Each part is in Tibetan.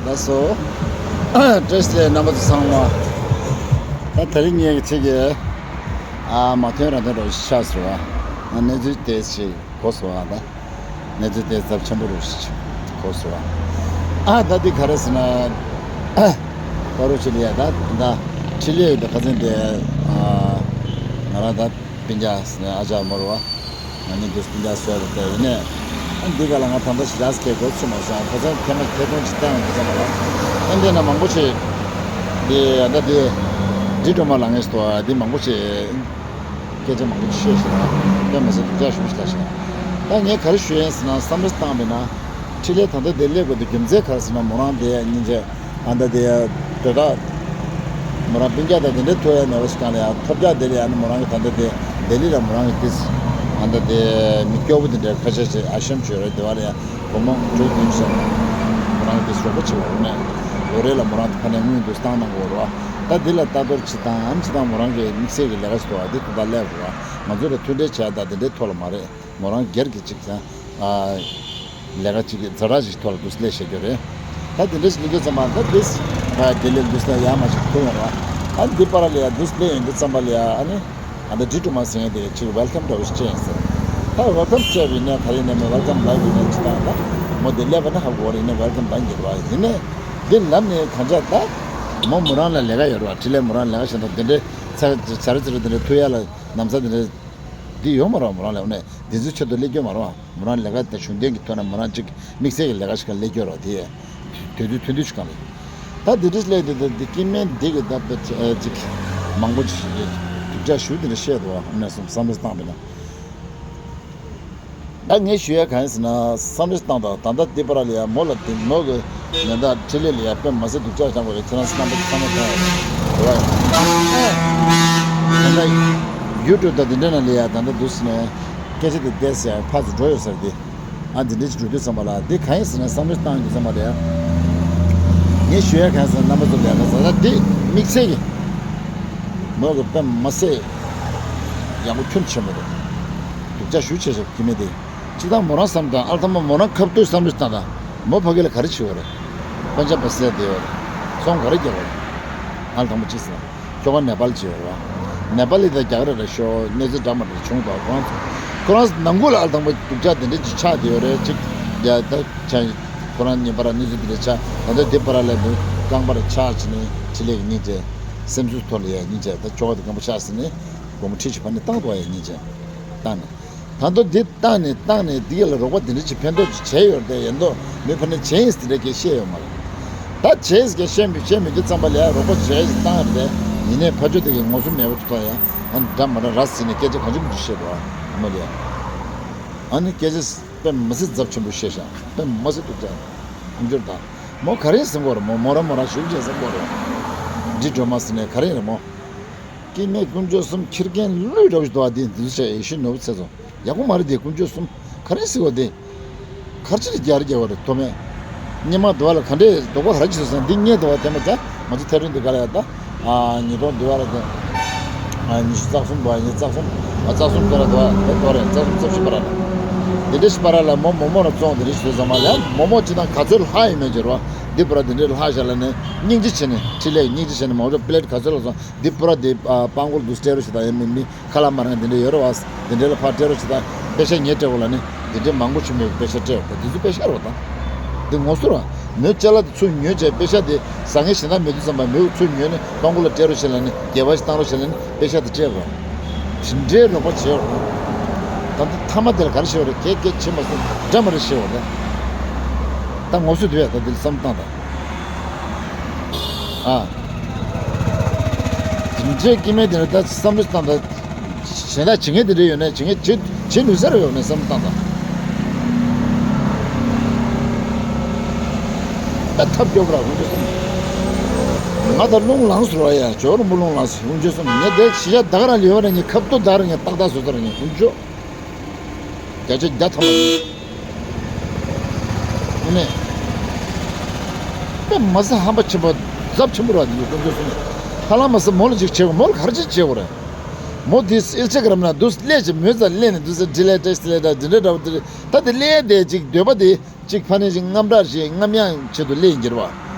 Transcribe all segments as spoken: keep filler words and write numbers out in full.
ལགས་སོ། བཀྲ་ཤིས་བདེ་ལེགས་རྣམ་པ་ཚོ་ཚང་མ། ད་དེ་རིང་ངེད་ཀྱི་ཆེད་ཀྱི་ཨ་མ་ཐོན་རང་ཐོན་རོགས་ཤིག་ཆགས་སོང་བ། ང་གནས་ཚུལ་དེ་ཞིག་གོ་སོང་བ། ད་གནས་ཚུལ་དེ་ཚབས་ཆེན་པོ་རོགས་ཤིག་གོ་སོང་བ། ཨ་ད་འདི་ག་རེ་ཟེར་ན། པ་རོ་ཆེ་ལི་ཡ་ད་ད་ཁྲི་ལེ་ཡོད་པའི་ཁ་སང་དེ་ཨ་ང་རང་ད། སྤུན་ཀྱག་ཟེར་ནས་ཨ་ཅག་མོར་བ། ང་གཉིས་དུས་སྤུན་ཀྱག་བཟོས་པ་དེ་ཡིན་ནས། ཨ་འདི་ག་ལ་ང་ད་ལྟ་ཞེ་དྲག་སྐད་གོ་ཚོད་མ་སོང་། ཁ་སང་ཐེངས་མ་ཐེ་ཐོང་ཅིག་བཏང་ཡོང་དུས་ཙམ་པ་ལ། ཨ་འདི་ན་མང་པོ་ཞིག་འདི་ཨ་ད་འདི་འདི་སྒྲོལ་མ་ལ་ངས་སུ་འདི་མང་པོ་ཞིག་སྐད་ཆ་མང་པོ་ཞིག་བཤད་ཤག་དཔེ་མ་ཟད་སྡུག་ཅག་ཞུ་ཞིག་ལ་ཤག་ད་ངས་ག་རེ་ཞུ་ཡིན་ཟེར་ན་བསམ་བློ་བཏང་བས་ན། འཕྲིན་ལས་ད་ལྟ་འདི་སླེབས་དགོས་འདུག་རྒྱུ་མཚན་ག་རེ་ཟེར་ན་མོ་རང་འདི་སྙིང་རྗེ། ཨ་ད་དེ་ཡ་དོ་བདག་མོ་རང་སྤུན་ཀྱག་དང་དེ་འདྲའི་ཐུག་ཡ་མེད་པ་ཞིག་གང་ལ་ཡ་ཐོབ་རྒྱག་དེ་ལ་ཡ་ནི་མོ་རང་གི་ད་ལྟ་དེ་ལྡི་ལི་ལ་མོ་རང་གི་ཏིས་ཨ་ད་དེ་མི་སྐྱོ་བོ་དེ་འདྲའི་ཁ་ཤས་ཤིག་ཨ་ཤམ་བྱོས་རེད། དེ་བ་ལ་ཡ་སྒོར་མོ་དྲུག་བདུན་ཞིག་མོ་རང་གི་ཏིས་རོགས་པ་བྱེད་པ་རེད་ནས་ལོ་རེ་ལ་མོ་རང་ཕ་ནས་དངུལ་འདུག་བཏང་གནང་དགོས་རེད་བ། ད་དེ་ལ་ལྟ་རྟོག་བྱེད་སྟངས་ཨམ་བྱེད་སྟངས་མོ་རང་གི་དམིགས་བསལ་གྱི་ལས་ཀ་ཞིག་འདུག་བ། དེ་ཐོག་ལྟ་སླེབས་རེད་བ། ང་ཚོ་ལ་མཐུན་འབྲེལ་བྱས་ད་དེ་འདྲའི་ཐོག་ལ་མ་རེད། མོ་རང་སྒེར་གྱི་ཅིག་ཀྱང་ཨ་ལས་ཀ་ཅིག་ཛ་དྲག་ཅིག་ཐོག་ལ་འདུག་སླེབས་བཤད་རྒྱུ་རེད། ད་དེ་འདྲ་ཞིག་ཡིན་དུས་ཙམ་པ་ད་དེས་ཨ་དེ་ལས་འདུག་སླེབས་ཡ་མ་ཅིག་ཐུག་ཡོང་ར། ཨ་འདི་པར་ལ་ཡ་འདུག་སླེབས་ཡོང་དུས་ཙམ་པ་ལ་ཡ་ཨ་ནི་ཨ་ད་འབྲི་ཀྲུ་མ་ཟེར་མཁན་དེ་ཅིག་ཝེལ་ཀམ་འདྲ་བོ་ཞིག་བྱས་ཡིན་ཟེར། ད་ཝེལ་ཀམ་བྱས་པ་ཡིན་ན་ག་རེ་ཡིན་ན་མི་ཝེལ་ཀམ་ལབ་ཡིན་ན་ཅི་ད་ད་མོ་དེ་སླེབས་པ་ན་ཧ་གོ་རེད། ཡིན་ན་ཝེལ་ཀམ་ལབ་འགྱུར་བ་ཡིན་ནས་འདི་ལབ་ནས་གང་ཅག་ད་མོ་མོ་རང་ལ་ལས་ཀ་ཡོད་ར། འཕྲིན་ལས་མོ་རང་ལས་ཀ་བྱས་ན་དེ་འདྲའི་ཚ་ཚ་རེ་ཚ་རེ་དེ་འདྲ་ཐུག་ཡ་ལ་ནམ་ས་དེ་འདྲ། འདི་ཡོད་མ་རེད། མོ་རང་ལ་ནས་འདི་ཚོའི་ཆེད་དུ་སླེབས་རྒྱུ་མ་རེད། མོ་རང་ལས་ཀ་དང་གཞུང་དོན་གྱི་ཐོག་ནས་མོ་རང་ཅིག་དམིགས་བསལ་གྱི་ལས་ཀ་ཞིག་ག་སླེབས་རྒྱུ་རེད་དེ། དུས་དུས་ཐུང་ཐུང་ཞིག་གང་རེད། ད་འདི་འདྲ་སླེབས་དེ་འདི་སྐྱེ་དམན་འདི་གི་ད་ཅིག་མང་པོ་ཅིག་སྡུག་ཅག་ཞུ་དེ་འདྲ་བཤད་འདུག་བ། ཨ་ནས་བསམ་བློ་བཏང་བས་ན། ད་ངས་ཞུ་ཡ་གང་ཡིན་ཟེར་ན་བསམ་བློ་བཏང་དང་ད་ལྟ་འདི་པར་ལ་ཡ་མོ་ལ་འདི་མོ་གི་ཉེན་བརྡ་འཕྲིན་ལས་ལ་ཡ་དཔེ་མ་སྲིད་སྡུག་ཅག་བྱུང་བ་རེད། ཁྱེད་རང་ཚོ་རྣམ་པ་ཚང་མ་མཐོང་བ་རེད་བ། ད་ལྟ་ཡུ་ཊུབ་དང་འདི་འདྲ་ནང་ལ་ཡ་ད་ལྟ་འདུག་ཟེར་ནས་སྐད་ཆ་དེ་བསྡད་ཟེར་ཕར་ཚུར་འགྲོ་ཡོད་ས་རེད་དེ། ཨ་འདི་འདྲ་ཞིག་འགྲོ་དུས་ཙམ་པ་ལ་འདི་གང་ཡིན་ཟེར་ན་བསམ་བློ་བཏང་ཡོང་དུས་ཙམ་པ་ལ་ཡ། ངས་ཞུ་ཡ་གང་ཡིན་ཟེར་ན་རྣམ་པ་ཚོ་ལ་ཡ་ག་ཟེར་ད་འདི་དམིགས་བསལ་གྱི་མོ་གི་དཔེ་མ་སྲིད་ཡག་པོ་ཁྱོན་ཆེན་པོ་རེད། སྡུག་ཅག་ཞུ་ཆེ་ཆེ་གི་མི་དེ། སྤྱིར་བཏང་མོ་རང་བསམ་དང་ཨ་ཐ་མ་མོ་རང་ཁ་ཐུག་བསམ་བློ་བཏང་དང་མོ་ཕ་གི་ལ་ག་རེ་བྱེད་བ་རེད། པན་ཇབ་པ་སེ་བསྡད་ཡོད་རེད། ཚོང་ག་རེ་རྒྱག་བ་རེད། ཨ་ཐ་མ་ཅི་ཟེར་ན་ཁྱོ་ག་ནེ་པཱལ་བྱེད་ཡོད་རེད་བ། ནེ་པཱལ་ལི་དང་རྒྱ་གར་རེད་ཤོ་གནས་ཚུལ་འདྲ་མ་འདྲ་བྱུང་དང་ཁོ་རང་ཚོ་ཁོ་རང་ཚོ་ནང་ཁུལ་ལ་ཨ་ཐ་མ་སྡུག་ཅག་དེ་འདྲ་ཅིག་ཆགས་བསྡད་ཡོད་རེད་ཅིག་ཡ་ད་ཆ་ཁོ་རང་ཉིན་པར་གནས་ཚུལ་དེ་འདྲ་ཆགས་ད་ལྟ་དེ་པར་ལ་འདུག་རྐང་པར་ཆགས་ཕྱིན་ནས་ཕྱི་ལས་ཀྱི་སྙིང་རྗེ་སེམས་ཚོར་ཐོག་ལ་ཡ་སྙིང་རྗེ་ད་ཁྱོ་ག་དེ་རྐང་པ་ཆགས་ཟིན་ནས་སྒོར་མོ་ཁྲི་གཅིག་ཕར་ནས་བཏང་འདུག་ཡ་སྙིང་རྗེ་བཏང་ནས། ད་དུང་འདི་བཏང་ནས་བཏང་ནས་འདི་ལ་རོགས་པ་འདི་འདྲ་ཅིག་ཕན་ཐོགས་ཅིག་བྱས་ཡོད་རེད་དེ་ཡིན་མདོག་མི་ཕར་ནས་བྱས་ཡིན་ཟེར་འདྲ་སྐད་བཤད་ཡོད་མ་རེད། ད་བྱས་ཟེར་སྐད་བཤད་མི་བཤད་མི་འདི་ཙམ་པ་ལ་ཡ་རོགས་པ་བྱས་ཟེར་བཏང་ཡོད་རེད་དེ་ཡིན་ནའི་ཕ་ཆོས་དེ་གི་ངོ་སོ་མེད་པ་ཐུག་ཡ་ཨ་འདྲ་མ་འདྲ་ར་ཟེར་ནས་སྐད་ཆ་གང་ཅི་མི་འདྲ་བཤད་འདུག་ཨ་མ་ལ་ཡ། ཨ་ནི་སྐད་ཆ་དཔེ་མི་སྲིད་ཚབས་ཆེན་པོ་བཤད་ཤག་དཔེ་མི་སྲིད་སྡུག་ཅག་ཁུངས་འཁྱོལ་དང་མོ་ག་རེ་ཟེར་དགོས་རེད། མོ་མོ་ར་མོ་ར་ཞུགས་བྱས་ཟེར་དགོས་རེད། འདི་སྒྲོལ་མ་ཟེར་ནས་ག་རེ་རེད་མོ། སྐྱེ་མེད་དཀོན་མཆོག་གསུམ་ཁྱི་རྒན་ཀླུའི་འདྲ་བོ་ཞིག་འདུག་བ། འདི་འདི་ཚོ་བྱས་ཡེ་ཤེས་ནོར་བུ་ཚེ་རྫོང་ཡག་པོ་མ་རེད། དེ་དཀོན་མཆོག་གསུམ་ག་རེ་ཟེར་བ་དེ། གར་ཅི་རྒྱ་རེ་རྒྱ་བ་རེད་དོ་མེད། སྙེ་མ་དུ་བ་ལ་ག་འདྲས་དོག་པ་ག་རེ་ཅི་སོང་ཟེར་ན་འདི་སྙེ་དུ་བ་དེ་མ་ཚད་ང་ཚོ་ཐེ་རོན་འདི་ག་ལ་ཡ་ད། ཨ་ཉིས་སྟོང་དུ་བ་ལ་དེ། ཨ་ཉི་ཤུ་རྩ་གསུམ་དུ་བ་ཉི་རྩ་གསུམ། ཨ་རྩ་གསུམ་དུ་ར་དུ་བ་དེ་དུ་བ་རེད། རྩ་གསུམ་རྩ་བཞི་པ་ར་ལ། འདི་འདྲས་ཤི་པ་ར་ལ་མོ་མོ་མོ་ར་བཙོང་འདི་འདྲས་ཤི་དུས་ཙམ་པ་ལ་མོ་མོ་ཅི་དང་ག་ཚོད་ལྷག་ཡིན་མེད་ཅེར་བ། འདི་པུ་ར་འདི་འདྲས་ལྷག་བཞག་ལ་ནས་སྙིང་རྗེ་བྱས་ནས་ཁྲི་ལས་སྙིང་རྗེ་བྱས་ནས་མོ་ཚོ་པི་ལེ་ཊི་ག་ཚོད་ལ་སོང་། འདི་པུ་ར་འདི་ཨ་སྤང་སྐོར་འདུག་སྤྲད་རོགས་བྱེད་དང་ཡང་མིན་མིན་ཁ་ལག་མ་རང་འདི་འདྲ་ཡོད་རེད་བ། འདི་འདྲ་ལ་ཕར་སྤྲད་རོགས་བྱེད་དང་པེ་ཤ་ངས་སྤྲད་འོ་ལ་ནི་འདི་འདྲ་མང་པོ་ཆུ་མེད་པེ་ཤ་སྤྲད་འོ་འདི་ཚོ་པེ་ཤ་རེད་བ་དང་། འདི་ངོ་སོ་ར་མོའི་ཅ་ལག་དེ་ཚུར་ཉོས་བྱས་པེ་ཤ་དེ་ཟ་མཁན་གཞན་དག་མེད་དུས་ཙམ་པ་མོས་ཚུར་ཉོས་ནས་སྤང་སྐོར་ལ་སྤྲད་རོགས་བྱེད་ལ་ནི་སྒྱེ་བ་ཞིག་བཏང་རོགས་བྱེད་ལ་ནི་པེ་ཤ་དེ་སྤྲད་རོགས། དེ་འདྲའི་རོགས་པ་བྱས་རོགས། ད་འདི་མཐའ་མ་དེ་ལ་ག་རེ་བྱེད་རོགས་རེད། གལ་གལ་བྱེད་མ་སོང་འདྲ་མ་རེད་བྱེད་རོགས་རེད། ད་ངོ་སོ་དེ་བས་ད་འདི་ལ་བསམ་བཏང་དང་། ཨ། དེ་འདྲའི་སྐྱེ་དམན་དེ་ལ་ད་བསམ་བློ་བཏང་དང་། གཞན་དག་བྱེད་མཁན་དེ་འདྲ་ཡོད་ན་བྱེད་མཁན་བྱེད་བྱེད་ནུས་ས་རེ་ཡོད་ན་བསམ་བློ་བཏང་དང་། ད་ཐབས་སྐྱོ་པོ་ར་ཁོང་ཚོ་གསུམ། ང་ད་རླུང་ལངས་སོང་བ་ཡ། ཇོ་རུ་མོ་རླུང་ལངས་སོང་ཁོང་ཚོ་གསུམ། ངས་དེ་ཤི་ཡ་ད་ག་རང་ལ་ཡོད་ར་ངས་ཁབ་ཏོ་ད་ག་རང་ངས་ཏག་ཏག་བཟོ་ས་ར་ངས་ཁོང་ཚོ། བརྒྱ་ཆ་བརྒྱ་ཐམ་པ་ཡིན། དངོས་གནས། དཔེ་མ་སྲིད་ཧམ་པ་ཆེན་པོ་ཚབས་ཆེན་པོ་ར་འདི་ཡོད་ཁོང་ཚོ་གསུམ། ཧ་ལམ་མ་སྲིད་མོ་ལ་ཅིག་བྱེད་དགོས་མོ་ལ་ག་རེ་ཅིག་བྱེད་དགོས་རེད། མོ་དེ་ཨིལ་ཆ་ག་རམ་ན་འདུག་སླེ་ཅིག་མོས་ཙང་སླེ་ནས་འདུག་ས་འདྲི་ལེ་ཏྲེ་སི་ལེ་ཏྲ་འདི་འདྲ་འདྲ་བོ་དེ་རེད། ད་དེ་སླེ་དེ་ཅིག་འདོད་པ་དེ། གཅིག་ཕ་ནས་ཅིག་རྔམ་དྲག་ཞིག་རྔམ་ཡང་ཆེད་དུ་སླེབས་ཡིན་གྱི་རེད་བ།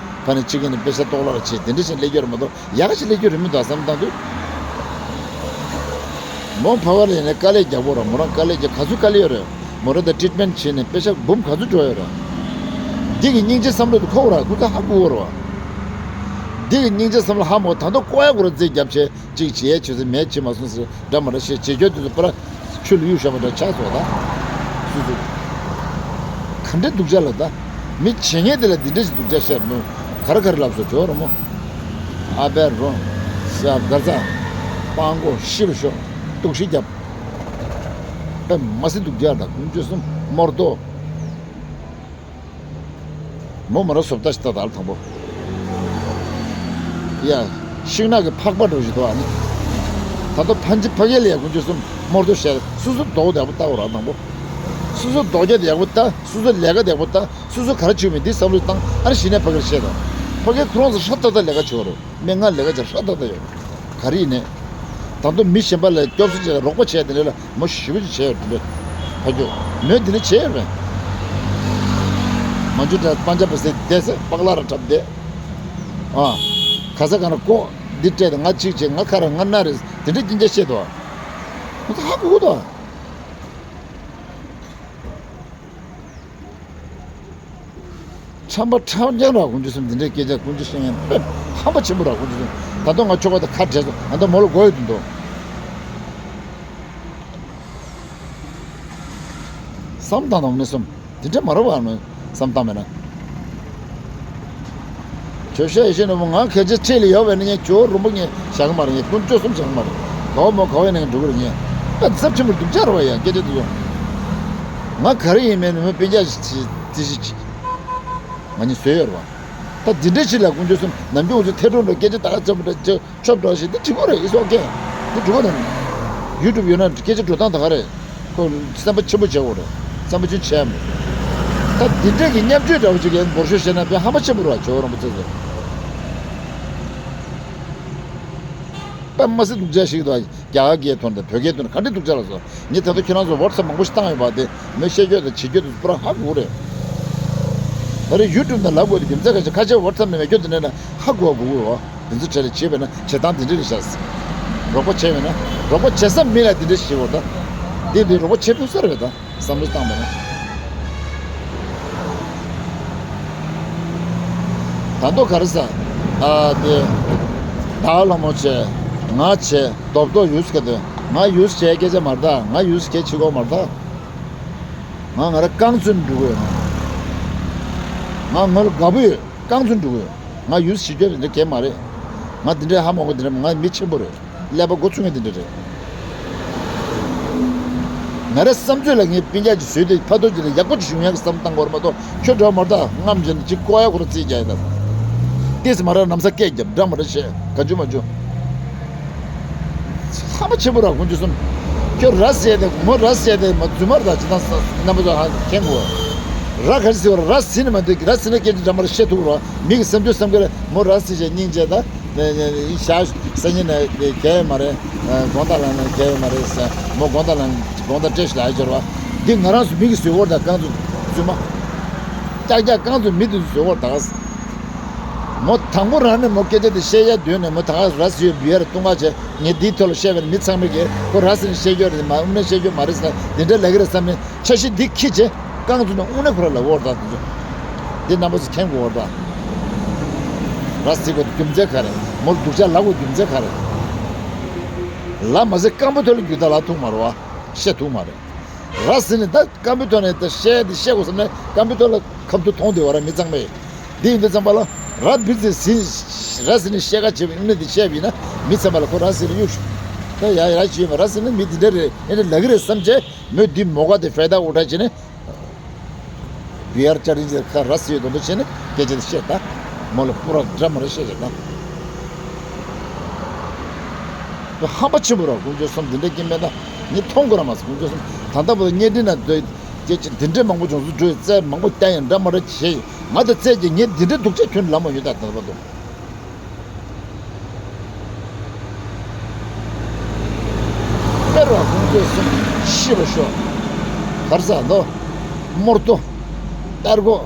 ཕ་ནི་གཅིག་གིས་ནི་དཔེ་ཆ་ལྟོགས་ལ་ར་བྱེད་དེ་འདྲ་ཞིག་སླེབས་ཀྱི་རེད་མ་གཏོགས་ཡག་ཞིག་སླེབས་ཀྱི་རེད་མི་འདུག་བསམ་བཏང་དུས། མོ་ཕ་ག་ལ་ཡིན་ན་དཀའ་ལས་རྒྱག་པོ་ར། མོ་རང་དཀའ་ལས་རྒྱག་ག་ཚོད་དཀའ་ལས་ཡོད་རེད། མོ་རང་ད་ཊི་རིཊ་མེན་ཊི་བྱས་ནས་དཔེ་ཆ་འབུམ་ག་ཚོད་འགྲོ་ཡོད་རེད། འདི་གི་སྙིང་རྗེ་བསམ་བློ་དེ་འཁོར་ར་ཁོ་ཚོ་ཧ་གོ་གི་རེད་བ། འདི་གི་སྙིང་རྗེ་བསམ་བློ་ཧ་མོ་ད་དུང་ཀོ་ཡ་ཀོ་ར་རྩིས་རྒྱབ་བྱས་གཅིག་བྱས་ཆོས་ཚེ་མེད་བྱེད་མ་སོང་ཟེར་འདྲ་མ་འདྲ་བཤད་བྱེད་རྒྱུ་དེ་ཚོ་པར་ཆུ་ལ་གཡུག་བཞག་པ་འདྲ་ཆགས་སོང་ད། སུ་སུ། ག་འདྲ་སྡུག་ཅག་ལ་ད། མི་བྱེད་མཁན་དེ་ལ་འདི་འདྲ་ཞིག་སྡུག་ཅག་བཤད་མོ། ག་རེ་ག་རེ་ལབ་སོ་ཇོ་ར་མོ། ཨ་བེ་རོ། ཤ་དགར་ཚ། སྤང་གོ་ཤི་རུ་ཤོག་གཏུག་ཤི་རྒྱབ། པེ་མ་སི་སྡུག་ཅག་ད་ཀུན་སྤྱོད་གསུམ་མོར་དོ། མོ་མོ་ར་བཟོ་ལྟ་ཞིག་ལྟ་དང་དང་པོ། ཡ། ཤིང་ནགས་ཀྱི་ཕག་པ་འགྲོ་བཞིན་འདུག་ཨ་ནི། ད་ལྟ་ཕན་ཅི་ཕ་གི་ལ་ཡ་ཀུན་སྤྱོད་གསུམ་མོར་དོ་བཤད་སོ་སོ་རྡོག་ཡག་པོ་ལྟ་འོ་ར་དང་པོ། སོ་སོ་རྡོག་རྒྱག་ཡག་པོ་ལྟ་སོ་སོ་ལས་ཀ་ཡག་པོ་ལྟ་སོ་སོ་ག་རེ་བྱེད་མིན་འདི་བསམ་བློ་བཏང་ཨ་ནི་གཞི་ནས་ཕ་གིར་བཤད་དང་། ཕ་གིར་ཁོ་རང་ཚོ་ཧྲ་ཏག་ཏག་ལས་ཀ་བྱེད་འོ་ར། སྨན་ཁང་ལས་ཀ་བྱེད་ཧྲ་ཏག་ཏག་ཡོད། ག་རེ་ཡིན་ནས། ད་དུང་མི་གཞན་པ་ལ་སྐྱོབ་གསོ་བྱེད་རོགས་པ་བྱས་དེ་འདྲ་ལ་མོ་ཞེ་པོ་ཅིག་བྱས་ཡོད་དེ་འདྲ། ཕ་ཁྱོད། མོས་འདི་འདྲ་བྱས་ཡོད་པས། མ་འཇུ་འདྲ་སྤང་ཆ་པ་སེ་བསྡད་སེ་པག་ལ་ར་འཁྲབ་བསྡད། ཨ། ག་ས་ག་ན་ཀོ། འདི་སྤྲད་དེ་ང་གཅིག་བྱས་ང་ཁ་ར་ང་སྣ་རེད་དེ་འདྲ་སྐྱིན་ཆ་བཤད་དོ། ང་ཚོ་ཧ་གོ་གི་དོ། ཁྲམ་པ་ཁྲམ་རྐྱང་ར་ཀུན་སྤྱོད་གསུམ་འདི་འདྲའི་སྐད་ཆ་ཀུན་སྤྱོད་བཤད་མཁན་དཔེ་ཧམ་པ་ཆེན་པོ་ར་ཀུན་སྤྱོད་གསུམ། ད་དུང་ང་ཁྱོ་ག་དང་ཁ་བྲལ་སོང་ང་ད་མོ་ལ་མགོ་ཡོད་དུ་འདུག་བསམ་བཏང་དང་ནི་གསུམ་འདི་འདྲ་མ་རེད་བ་ནི་བསམ་བཏང་མེད་ན། ཇོ་ཤ་ཡེ་ཤེས་ནོར་བུ་ང་ཁ་ཆེ་ཁྲིད་ལ་ཡོད་པས་ནི་ངས་ཇོ་རུམ་པ་ངས་བཞག་གི་མ་རེད། ངས་ཀུན་སྤྱོད་གསུམ་བཞག་གི་མ་རེད། ག་བ་མོ་ག་བ་ཡིན་ན་ངས་འགྲོ་གི་རེད། ངས་ཨ་ཚབས་ཆེན་པོར་སྡུག་ཅག་རེད་བ་ཡ་སྐད་ཆ་དེ་ཚོ། ང་ག་རེ་ཡིན་མིན་ནི་མོ་སྤུན་ཀྱག་ཅིག་དེ་ཞིག་ཅིག་ང་གཉིས་བཟོས་ཡོད་རེད་བ། ད་འདི་འདྲ་ཞིག་ལ་ཀུན་སྤྱོད་གསུམ་ནམ་རྒྱུན་ང་ཚོ་ཐལ་སྒྲོག་འགྲོ་སྐད་ཆ་ད་ག་ཚབ་པ་འདྲ་ཆོབ་འགྲོ་ཞིག་འདི་འགྲིག་གོ་རེད། It's okay. འདི་འགྲིག་གོ་རེད། ཡུ་ཊུབ་ཡོད་ན་སྐད་ཆ་འགྲོ་སྟངས་ད་ག་རེད། ཁོ་བསམ་པ་ཆེན་པོ་བྱེད་དགོས་རེད། བསམ་པ་ཆུང་བྱས་མོད། ད་འདི་འདྲས་ཀྱི་བརྙས་བཅོས་འདྲ་བོ་ཅིག་གིས་འབོར་ཤོག་བཤད་ན་དཔེ་ཧ་མ་ཆེན་པོ་རེད་བ། ཇོ་བོ་རིན་པོ་ཆེ་ཚོ་དཔེ་མ་སྲིད་སྡུག་ཅག་ཞིག་འདུག་རྒྱ་གར་གྱི་ཐོག་ནས་བོད་སྐད་ཐོག་ནས་ག་འདྲས་སྡུག་ཅག་ལ་སོ། ངས་ད་ལྟ་ཁྱེད་རང་ཚོ་ཝཊ་སེབ་མང་པོ་ཞིག་བཏང་ཡོད་པ་དེ་མོས་བཤད་རྒྱུ་དང་བྱེད་རྒྱུ་དེ་ཚོ་པུ་ར་ཧ་གོ་རེད། ད་རེས་ཡུ་ཊུབ་ནང་ལབ་དགོས་དེ་རྒྱུ་མཚན་ག་ཅིག་ཁ་ཆེ་ཝཊ་སེབ་ནང་མེད་རྒྱུ་དེ་འདྲས་ན་ཧ་གོ་བ་གོ་གི་རེད་བ། དེ་ཚོ་གྲས་ལ་བྱེད་པས་ན་བྱེད་སྟངས་དེ་འདྲས་རེད་ཤག་རོགས་པ་བྱས་པས་ན་རོགས་པ་བྱེད་ས་མི་ལ་དེ་འདྲས་ཞིག་བྱེད་དགོས་ད། དེ་འདི་རོགས་པ་བྱེད་ཐུབ་ས་རེད་ད། བསམ་བློ་བཏང་བ་ན། ད་མདོ་ག་རེ་ཟ། ཨ་དེ། བདག་ལྷ་མོ་བྱས། ང་བྱས། རྡོབ་རྡོབ་ཡུས་ག་དེ། ང་ཡུས་བྱས་སྐད་ཆ་མ་རེད་ད། ང་ཡུས་བྱས་ཕྱི་གོ་མ་རེད་ད། ང་ང་ར་རྐང་བཙུན་འགྲོ་གི་ཡོད། ང་ང་ལ་དགའ་པོ་ཡོད། རྐང་བཙུན་འགྲོ་གི་ཡོད། ང་ཡུས་བྱེད་རྒྱུ་འདི་འདྲ་གས་མ་རེད། ང་འདི་འདྲའི་ཧ་མ་གོ་འདི་འདྲ་ང་མི་ཆེན་པོ་རེད། ཀླད་པ་འགོ་ཚུགས་མཁན་དེ་འདྲ་རེད། ང་རའི་བསམ་ཚོད་ལ་ངའི་སྤུན་ཀྱག་ཅིག་བཟོས་ཏེ་ཕ་ཐུག་ཅིག་ལ་ཡག་པོ་ཅིག་བྱུང་ཡག་གི་བསམ་བཏང་དགོས་རེད་མ་གཏོགས་ཁྱོད་འདྲ་བ་མ་རེད་ད། རྔམ་བྱས་ནས་ཅིག་ཀོ་ཡ་ཁོ་ར་རྩིས་རྒྱག་ཡ་ད། ཏིས་མ་ར་ནམ་ས་སྐད་རྒྱབ་འདྲ་མ་རེད་བྱས་ག་འཇུ་མ་འཇུ། ཧ་མ་ཆེན་པོ་ར་ཀུན་སྤྱོད་གསུམ། ཁྱོད་ར་ཟེར་ཏེ་མོ་ར་ཟེར་ཏེ་མ་རྫུན་མ་རེད་ད་ཅི་ད་རྣམ་པ་ཚོ་ཧ་མཁྱེན་དགོས། ར་ག་རེ་ཟེར་བ་ར་ཟེར་ནས་མ་འདུག་ར་ཟེར་ན་སྐད་ཆ་འདྲ་མ་རེད་བཤད་ཐུབ་ར་མི་གི་བསམ་རྒྱུ་བསམ་གི་རེད་མོ་ར་ཟེར་བྱས་སྙིང་རྗེ་ད། ཞག་སང་ཉིན་ནས་གལ་ཡོད་མ་རེད། དགོང་དག་ལ་ནས་གལ་ཡོད་མ་རེད་ཟེར། མོ་དགོང་དག་ལ་དགོང་དག་སྤྲད་ཤི་ལ་ཨ་ཅོར་བ། འདི་ང་རང་ཚོ་མི་གི་བཟོས་སྐོར་དང་རྐང་ཚོ་རྫུན་མ། ཀྱག་ཀྱག་རྐང་ཚོ་མི་དེ་ཚོ་བཟོས་སྐོར་དག་མོ་དང་པོ་རང་ནས་མོ་སྐད་ཆ་དེ་བཤད་ཡ་འདོད་ནས་མོ་ད་ག་ར་ཟི་ཡོད་བི་ཡར་ལྟུང་བ་བྱས་ངས་འདིའི་ཐོག་ལ་བཤད་པ་ནི་མི་ཚང་མས་ཀྱིས་ཁོ་ར་ཟི་ནས་བཤད་རྒྱུ་རེད་མ་དངོས་གནས་བཤད་རྒྱུ་མ་རེད་ཟེར་འདི་འདྲ་ལབ་ཀྱི་རེད་བསམ་ནས། འཆར་གཞི་འདི་འཁྱེར་བྱས་རྐང་བཙུགས་ནས་དངོས་གནས་ཁོ་ར་ལབ་དགོས་རེད་ད། དེ་ཚོ་འདི་རྣམ་པ་ཚོ་མཁྱེན་དགོས་རེད་ད། ར་ཟི་དགོས་རྒྱུ་མཚན་ག་རེ། མོར་སྡུག་ཅག་ལབ་དགོས་རྒྱུ་མཚན་ག་རེ། ལབ་མ་ཟད་རྐང་པའི་ཐོག་ལ་རྒྱུ་ད་ལབ་ཐུབ་མ་རེད་བ། བཤད་ཐུབ་མ་རེད། ར་ཟི་ནས་ད་རྐང་པའི་ཐོག་ནས་ད་བཤད་དེ་བཤད་དགོས་བསམ་ནས་རྐང་པའི་ཐོག་ལ་ཁ་ཐུག་མཐོང་བསྡད་བ་ར་མི་ཚང་མས། འདི་ཡིན་དུས་ཙམ་པ་ལ་ར་བི་ཙི་ཟི་ར་ཟི་ནས་བཤད་ཁ་བྱེད་པའི་དངོས་གནས་འདི་བཤད་པ་ཡིན་ན་མི་ཚང་མ་ལ་ཁོ་ར་ཟི་ལ་གཡུག་ཤོག་ད་ཡ་ཡ་བྱེད་མ་ར་ཟི་ནས་མི་འདི་འདྲ་རེད་ཨེ་འདྲ་ལབ་ཀྱི་རེད་བསམ་བྱས། མོས་འདི་མོ་ག་དེ་ཕེ་ད་འུ་ཐག་བྱས་ནས། བི་ཨར་ཅར་རིང་ཅེར་ཁ་ར་སི་ཡོད་དོ་འདུག་བྱས་ནས་སྐད་ཆ་དེ་བཤད་ད། མོ་ལ་སྤུ་ར་འདྲ་མ་རེ་བཤད་བྱས་ད། ཧམ་པ་ཆེན་པོ་ར་ཀུན་སྤྱོད་གསུམ་འདི་འདྲ་སྐྱེ་མེད་ད། ངས་མཐོང་དགོས་ར་མ་ཟེར་ཀུན་སྤྱོད་གསུམ་ད་ལྟ་བུ་བརྙན་འཕྲིན་ན་འདོད་སྐད་ཆ་འདི་འདྲ་མང་པོ་བྱུང་སོང་འགྲོ་ཡི་རྩལ་མང་པོ་བསྟན་ཡང་འདྲ་མ་རེ་བྱས་ཡིན་ང་དང་རྩལ་གྱིས་ངས་འདི་འདྲ་སྡུག་ཅག་ཁྱོན་ལ་མ་ཡོད་ད་ད་ལྟ་བར་དུ། དཔེར་བ་ཀུན་སྤྱོད་གསུམ་ཤི་བ་ཤོག་གར་ས་མདོ། མོར་ཏོ། ཏར་གོ་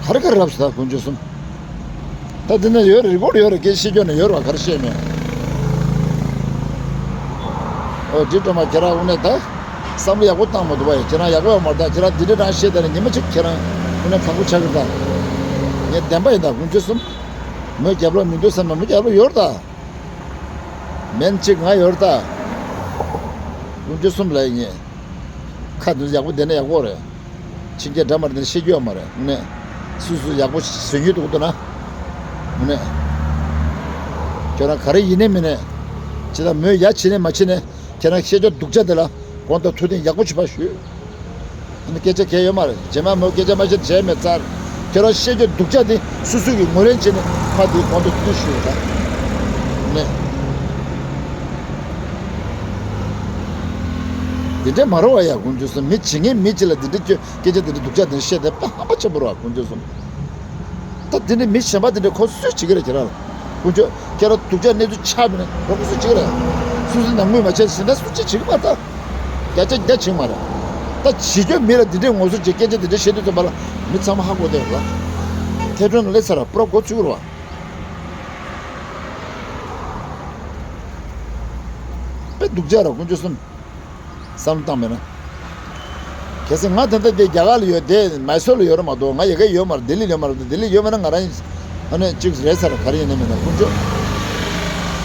གར་གར་རབ་ས་ཀུན་སྤྱོད་གསུམ། ད་འདི་ན་ཡོད་རེད། རི་པོར་ཡོད་རེད། སྐད་ཆ་བཤད་རྒྱུ་ནི་ཡོད་རེད་བ། ག་རེ་བཤད་མེད། ཨོ་འདི་སྒྲོལ་མ་ཁྱེད་རང་དངོས་གནས་ད་བསམ་བློ་ཡག་པོ་བཏང་མ་འདུག་བ། ཁྱེད་རང་ཡག་པོ་ཡོད་མ་རེད། ད་ཁྱེད་རང་འདི་འདྲ་རང་བཤད། ད་ནི་ཉི་མ་གཅིག་ཁྱེད་རང་དངོས་གནས་ཁག་པོ་ཆགས་ཀྱི་རེད། ད་ངས་བདེན་པ་ཡིན། ད་དཀོན་མཆོག་གསུམ། མོའི་རྒྱབ་ལོགས་མི་འདུག་བསམ་ན་མོའི་རྒྱབ་ལོགས་ཡོད་རེད། ད་མེན་གཅིག་ང་ཡོད་རེད། ད་དཀོན་མཆོག་གསུམ་ལ་ངས་ཁ་འདི་ཡག་པོ་བསྡད་ན་ཡག་པོ་རེད། ཕྱིན་ཆད་འདྲ་མ་འདྲ་བཤད་རྒྱུ་ཡོད་མ་རེད། དངོས་གནས་སུ་སུ་ཡག་པོ་བཟོ་མཁན་འདུག་འདུག་ན། དངོས་གནས་ཁྱོད་རང་ག་རེ་ཡིན་ནའི་མིན་ནའི། ཇི་ལྟར་མོས་ཡ་བྱེད་ནའི་མ་བྱེད་ནའི། ཁྱེད་རང་བཤད་རྒྱུ་སྡུག་ཅག་དེ་ལ་དགོངས་དག་ཐུགས་བདེན་ཡག་པོ་ཞིག་ཕར་ཞུས། ཨ་ནི་སྐད་ཆ་གལ་ཡོད་མ་རེད། རྗེས་མ་མོས་སྐད་ཆ་མ་བཤད་བྱས་མེད་ཚར། ཁྱོད་རང་བཤད་རྒྱུ་སྡུག་ཅག་དེ་སུ་སུ་གིས་ངོས་ལེན་བྱས་ནས་ཕར་དེའི་དགོངས་དག་ཐུགས་བདེན་ཞུས་ཡོད་ད། དངོས་གནས། འདི་འདྲ་མ་རེད་བ་ཡ། དཀོན་མཆོག་གསུམ། མི་བྱེད་མཁན་མི་གཅིག་ལ་འདི་འདྲ་སྐད་ཆ་འདི་འདྲ་སྡུག་ཅག་འདི་འདྲ་བཤད་དེ་དཔེ་ཧམ་པ་ཆེན་པོ་རེད་བ། དཀོན་མཆོག་གསུམ། ད་འདི་འདྲ་མི་གཞན་པ་འདི་འདྲ་ཁོ་སུས་བྱེད་ཀྱི་རེད། ཁྱེད་རང་ལ་དཀོན་མཆོག་ཁྱེད་རང་སྡུག་ཅག་གནས་ཚུལ་ཆགས་པ་ཡིན་ན་ཁོ་སུས་བྱེད་ཀྱི་རེད། སུ་སུ་ནང་ངོས་མ་བྱས་ཟིན་ན་སུ་གཅིག་བྱེད་ཀྱི་མ་རེད། ད་བརྒྱ་ཆ་བརྒྱ་བྱེད་ཀྱི་མ་རེད། ད་བྱེད་རྒྱུ་མི་ལ་འདི་འདྲའི་ངོ་སོ་བྱེད། སྐད་ཆ་འདི་འདྲ་བཤད་དུས་ཙམ་པ་ལ་མི་ཚང་མ་ཧ་གོ་བསྡད་ཡོད་རེད། ཐེ་ཕྲེང་ལ་སླེབས་ཚར་ར་པུ་ར་འགོ་ཚུགས་རེད་བ། དཔེ་སྡུག་ཅག་ར་དཀོན་མཆོག་གསུམ། བསམ་བློ་བཏང་མེད་ན། གལ་སྲིད་ང་ད་ལྟ་འདི་རྒྱ་གར་ལ་ཡོད་དེ། མའི་སོར་ལ་ཡོད་ར་མ་གཏོགས། ང་ཡ་གིར་ཡོད་མ་རེད། ལྡི་ལི་ལ་ཡོད་མ་རེད། ལྡི་ལི་ཡོད་མེད་ན་ང་རང་ཨ་ནི་གཅིག་རེད་ཟེར། ག་རེ་ཡིན་ན་མིན་ན་དཀོན་མཆོག་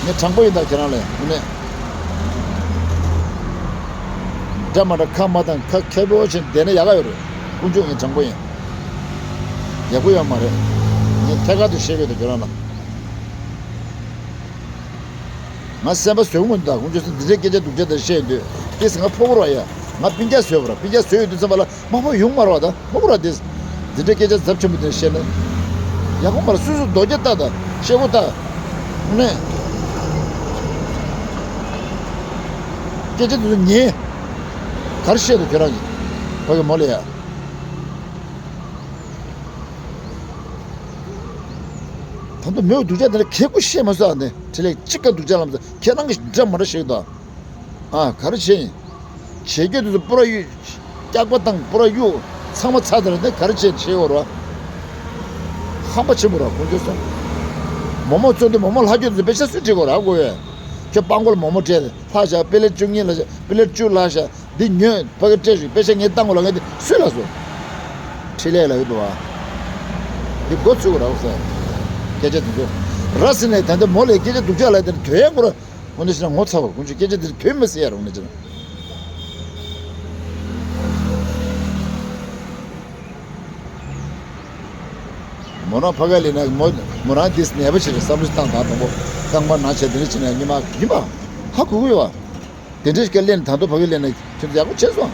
ངས་དྲང་པོ་ཡིན་ད་ཁྱེད་རང་ལ། དངོས་གནས་འདྲ་མ་འདྲ་ཁ་མ་བཏང་། ཁ་ཁེར་པོ་བྱས་བསྡད་ན་ཡག་ག་ཡོད་རེད། དཀོན་མཆོག་ངས་དྲང་པོ་ཡིན། ཡག་པོ་ཡོད་མ་རེད། ངས་ཐད་ཀར་དུ་བཤད་ཀྱི་ཡོད་ད་ཁྱེད་རང་ལ། ང་སེམས་པ་བཟོད་མི་འདུག་ད། དཀོན་མཆོག་གསུམ། འདི་འདྲའི་སྐད་ཆ་སྡུག་ཅག་དེ་བཤད་ཡོང་དུས། ཏིས་ང་ཕོག་གི་རེད་ཡ། ང་སྤུན་ཀྱག་བཟོས་པ་ར། སྤུན་ཀྱག་བཟོས་ཡོང་དུས་ཙམ་པ་ལ་མ་ཕོག་ཡོང་མ་རེད་བ། ད་ཕོག་གི་རེད། ཏིས་འདི་འདྲའི་སྐད་ཆ་ཚབས་ཆེན་པོ་དེ་བཤད་ན་ཡག་པོ་མ་རེད། སུ་སུ་རྡོ་རྒྱ་ལྟ་ད། ཤེལ་སྒོ་ལྟ། ནས་སྐད་ཆ་དེ་ཚོ་ཉན། ག་རེ་བཤད་འདུག་ཁྱོད་རང་གིས་ཕ་གི་མོ་ལ་ཡ། ད་དུང་མོས་སྡུག་ཅག་དེ་ལ་གད་སྐུ་བཤད་མ་སོང་ཨ། ནས་འཕྲིན་ལས་གཅིག་ཀ་སྡུག་ཅག་ལམ་སང་ཁྱེད་རང་གིས་འདྲ་མ་འདྲ་བཤད་ཀྱི་འདུག་ཨ། ག་རེ་བྱས་ཡིན། བྱེད་རྒྱུ་དེ་ཚོ་པུ་ར་གཡུག་སྐྱག་པ་བཏང་། པུ་ར་གཡུག་ཚང་མ་ཚར་དེ་རེད། དེ་ག་རེ་བྱས་བྱེད་འོར་བ། ཧམ་པ་ཆེན་པོ་ར་དཀོན་མཆོག་གསུམ། མོག་མོག་བཙོང་དུས་མོག་མོག་ལྷག་རྒྱུ་དེ་ཚོ་པེ་ཤ་སུས་སྤྲད་དགོས་ར་གོ་ཡ། ཁྱོད་སྤྲང་པོ་ལ་མོག་མོག་སྤྲད་ལྷག་བཞག་པེ་ལེ་བཅུ་གཉིས་ལྷག་བཞག་པེ་ལེ་བཅུ་ལྷག་བཞག་འདི་ཉོས་ཕ་གི་སྤྲད་ཞུ། པེ་ཤ་ངས་བཏང་དགོས་ལ་ངས་འདི་སུས་ལ་སོ། འཕྲིན་ལས་ལ་ཡོད་དོ་བ། འདི་འགོ་ཚུགས་ར་ཟེར། སྐད་ཆ་འདི་ཚོ་ར་ཟིན་ནས་ད་འདི་མོ་ལས་སྐད་ཆ་སྡུག་ཅག་ལ་དེ་དོན་ཡང་གོ་ར། དངོས་གནས་བྱས་ན་ངོ་ཚ་བ། དཀོན་མཆོག་སྐད་ཆ་འདི་དོན་མི་སྲིད་ཡ་ར། དངོས་གནས་བྱས་ན་མོ་རང་ཕ་ག་ལས་ན་མོ་མོ་རང་འདི་ནད་པ་ཞིག་རེད་བསམ་བློ་བཏང་དང་དང་པོ་རྐང་པ་ན་བྱས་དེ་འདྲ་བྱས་ན་ཉི་མ་ཉི་མ་ཧ་གོ་གི་ཡོད་བ། དེ་འདྲའི་སྐད་ལེན་ད་དུང་ཕ་གི་ལེན་ན་ཁྱོད་ཚོ་ཡག་པོ་བྱས་སོང་།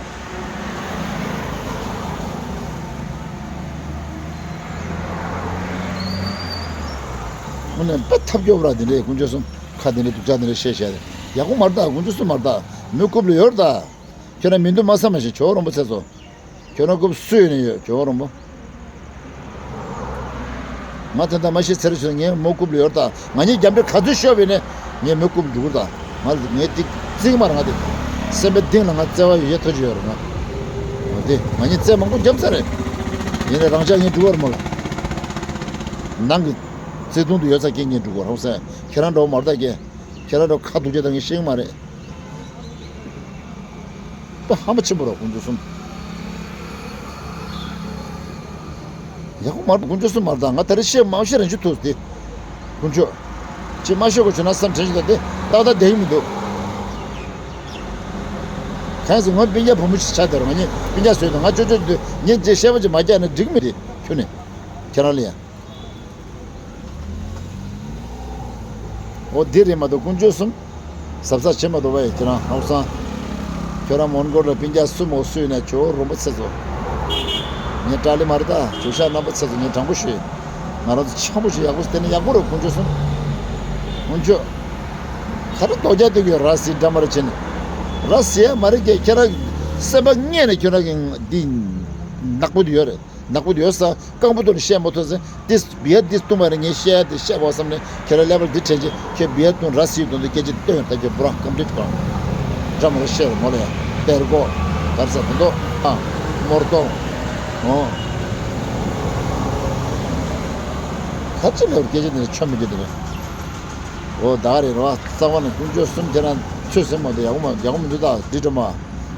དངོས་གནས་དཔེ་ཐབས་སྐྱོ་པོ་ར། དེ་འདྲའི་དཀོན་མཆོག་གསུམ་ཁ་དེ་འདྲའི་སྡུག་ཅག་དེ་འདྲ་བཤད་བཤད་ཡག་པོ་མ་རེད་ད། དཀོན་མཆོག་གསུམ་མ་རེད་ད། མི་རྐུབ་ལ་ཡོད་རེད་ད། ཁྱོད་རང་མི་འདུག་མ་བསམ་མ་ཤེས། ཇོ་བོ་རིན་པོ་ཆེ་ཚོ། ཁྱོད་རང་རྐུབ་སུ་ཡོད་ནས་ཡོད། ཇོ་བོ་རིན་པོ། ང་དེ་འདྲ་མ་ཤེས་ཚེ་རིང་ཞིག་ངའི་མོ་རྐུབ་ལ་ཡོད་ད། ང་གཉིས་རྒྱབ་འདྲེ་ག་ཚོད་ཤོར་བས་ནས་ངའི་མོ་རྐུབ་འདུག་ད། ང་ངའི་ཏིག་ཙིག་མར་ང་དེ་སེམས་པའི་གཏིང་ལ་ང་བརྩེ་བ་ཡོད་ཡོད་ཐོ་ཅིག་ཡོད་རེད་ང་། དེ་ང་གཉིས་རྩེད་མང་པོ་རྒྱབ་ཚར་རེད། ཡིན་ནའི་རང་ཅག་གཉིས་འགྲོ་བར་མོ་ལ། ནང་གི་བརྩེ་དུང་དུ་ཡོད་ས་ཁྱེད་གཉིས་འགྲོ་བར་ཧོ་སེ། ཁྱེད་རང་འགྲོ་མར་ད་ཀྱེ། ཁྱེད་རང་འགྲོ་ཁ་སྡུག་ཅག་ད་ངས་ཤེས་ཀྱི་མ་རེད། དཔེ་ཧམ་པ་ཆེན་པོ་ར་དཀོན་མཆོག་གསུམ། ཡག་པོ་མ་རེད་དཀོན་མཆོག་གསུམ་མ་རེད་ད། ང་ད་རེས་བཤད་མང་བཤད་རང་ཅི་ཐུག་སྟེ། དཀོན་མཆོག་ཅི་མ་བཤད་དགོས་བྱུང་ན་བསམ་དྲན་ཞིག་ད་དེ་ཏག་ཏག་བསྡད་ཀྱི་མི་འདུག་གང་ཟེར་ང་སྤུན་ཀྱག་བུ་མོ་ཞིག་ཆགས་དེ་ར། ང་གཉིས་སྤུན་ཀྱག་བཟོས་དང་ང་ཅོ་ཅོ་དུས་ངས་ཅི་བཤད་པ་ཅིག་མ་རྒྱག་ན་འགྲིག་མི་དེ་ཁྱོད་ནི་ཁྱེད་རང་ལ་ཡ། འོ་འདི་རེད་མ་གཏོགས་དཀོན་མཆོག་གསུམ། གཟབ་གཟབ་བྱེད་མ་གཏོགས་པ་ཡིན་ཁྱེད་རང་ཧང་སང་། ཁྱོད་རང་མོན་གྷོ་ལ་སྤུན་ཀྱག་སུ་མོ་སུ་ཡིན་ན་ཇོ་བོ་རིན་པོ་ཆེ་ཚོ། ངས་ཀྲ་ལི་མ་རེད་ད། ཇོ་ཤཱཀ་རྣམ་པ་ཚོ་ངས་དྲང་པོ་ཞུ། ང་རང་ཚོ་འཆམ་པོ་ཞིག་ཡག་པོ་བསྟན་ན་ཡག་པོ་རེད་དཀོན་མཆོག་གསུམ། དཀོན་མཆོག་ག་རེ་རྡོ་རྒྱག་སྡོད་ཀྱི་ཡོད་ར་སི་འདྲ་མ་རེད་བྱས་ནས། ར་སི་ཡ་མ་རེད་ཀྱེ་ཁྱེད་རང་སེམས་པ་ངེས་ནས་ཁྱོད་རང་གི་འདི་ནག་པོ་དེ་ཡོད་རེད། ནག་པོ་ཡོད་ས་སྐམ་པོ་ཐོག་ནས་བཤད་མ་ཐུབ་ཟེར། ཏིས་བི་ཡ་ཏིས་བཏུང་བ་རེད། ངས་བཤད་ཡ་དེ་བཤད་པ་བསམ་ནས་ཁྱེད་རང་ཀླད་པར་འདི་དྲན་ཅིག་ཁྱེད་བི་ཡ་བཏུང་ར་སིའི་དོན་དུ་སྐད་ཆ་བཏོན་ཡོད་ད། ཁྱེད་བུ་རང་སྐམ་འདྲེ་ཐོག་འདྲ་མོ་བཤད་རེད་མོ་ལ་ཡ། གཏེར་སྒོ་གར་ས་དོན་དུ་ཨ་མོར་གཏོང་། ཨོ། ད་ཅི་ལབ་སྐད་ཆ་འདི་ནི་ཆོ་མི་རྒྱུ་དེ་རེད། འོ་ད་ག་རེད་རོ། རྩ་བ་ནས་དཀོན་མཆོག་གསུམ་ཁྱེད་རང་ཚོད་སེམས་མ་གཏོགས་ཡག་པོ་མ་ཡག་པོ་མི་འདུག་ད་འདི་འགྲོ་མ།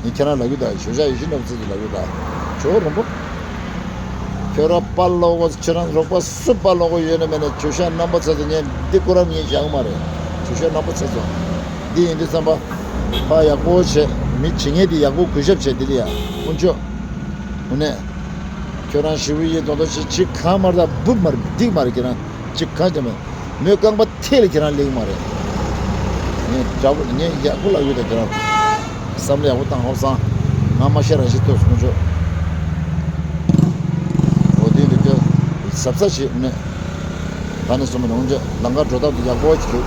ངས་ཁྱེད་རང་ལབ་རྒྱུ་ད་ཞོ་ཤ་ཡེ་ཤེས་ནོར་བུ་ཚེ་ཚོ་ལབ་རྒྱུ་ད་ཇོ་རོང་པོ། ཁྱོད་རང་དཔའ་ལོག་གོ། ཁྱེད་རང་རོགས་པ་སུ་དཔའ་ལོག་གོ་ཡོད་ན་མེད་ན་ཇོ་ཤ་རྣམ་པ་ཚེ་ཚོ་ངས་འདི་ཀོ་རམ་ངས་བཞག་མ་རེད། ཇོ་ཤ་རྣམ་པ་ཚེ་ཚོ། འདི་ཡིན་དུས་ཙམ་པ། ཕ་ཡག་པོ་བྱས། མི་བྱེད་ངེས་འདི་ཡག་པོ་གུས་ཞབས་བྱས་འདི་ལ་ཡ། དཀོན་མཆོག་དངོས་གནས། ཁྱོད་རང་ཞི་བའི་ཡིད་དོན་དུ་ཆེ་ཆེ་གང་མར་ད་འབུབ་མར་སྡིག་མར་ཁྱེད་རང་ཅིག་གང་ཅི་མེད། མོའི་རྐང་པ་ཐད་ལ་ཁྱེད་རང་ལེགས་མ་རེད། ངས་ཡག་པོ་ངས་ཡག་པོ་ལབ་ཡོད་ད་ཁྱེད་རང་བསམ་བློ་ཡག་པོ་བཏང་ཧོབ་སང་། ང་མ་ཤེས་རང་ཤེས་ཐོས་སོང་ཆོག་འོ་དེ་འདི་ཁྱོད་གཟབ་གཟབ་བྱེད་ནས། ད་ནས་སོང་མ་ནོང་ཆོག་ལམ་ཁ་འགྲོ་སྟངས་དེ་ཡག་པོ་ཞིག་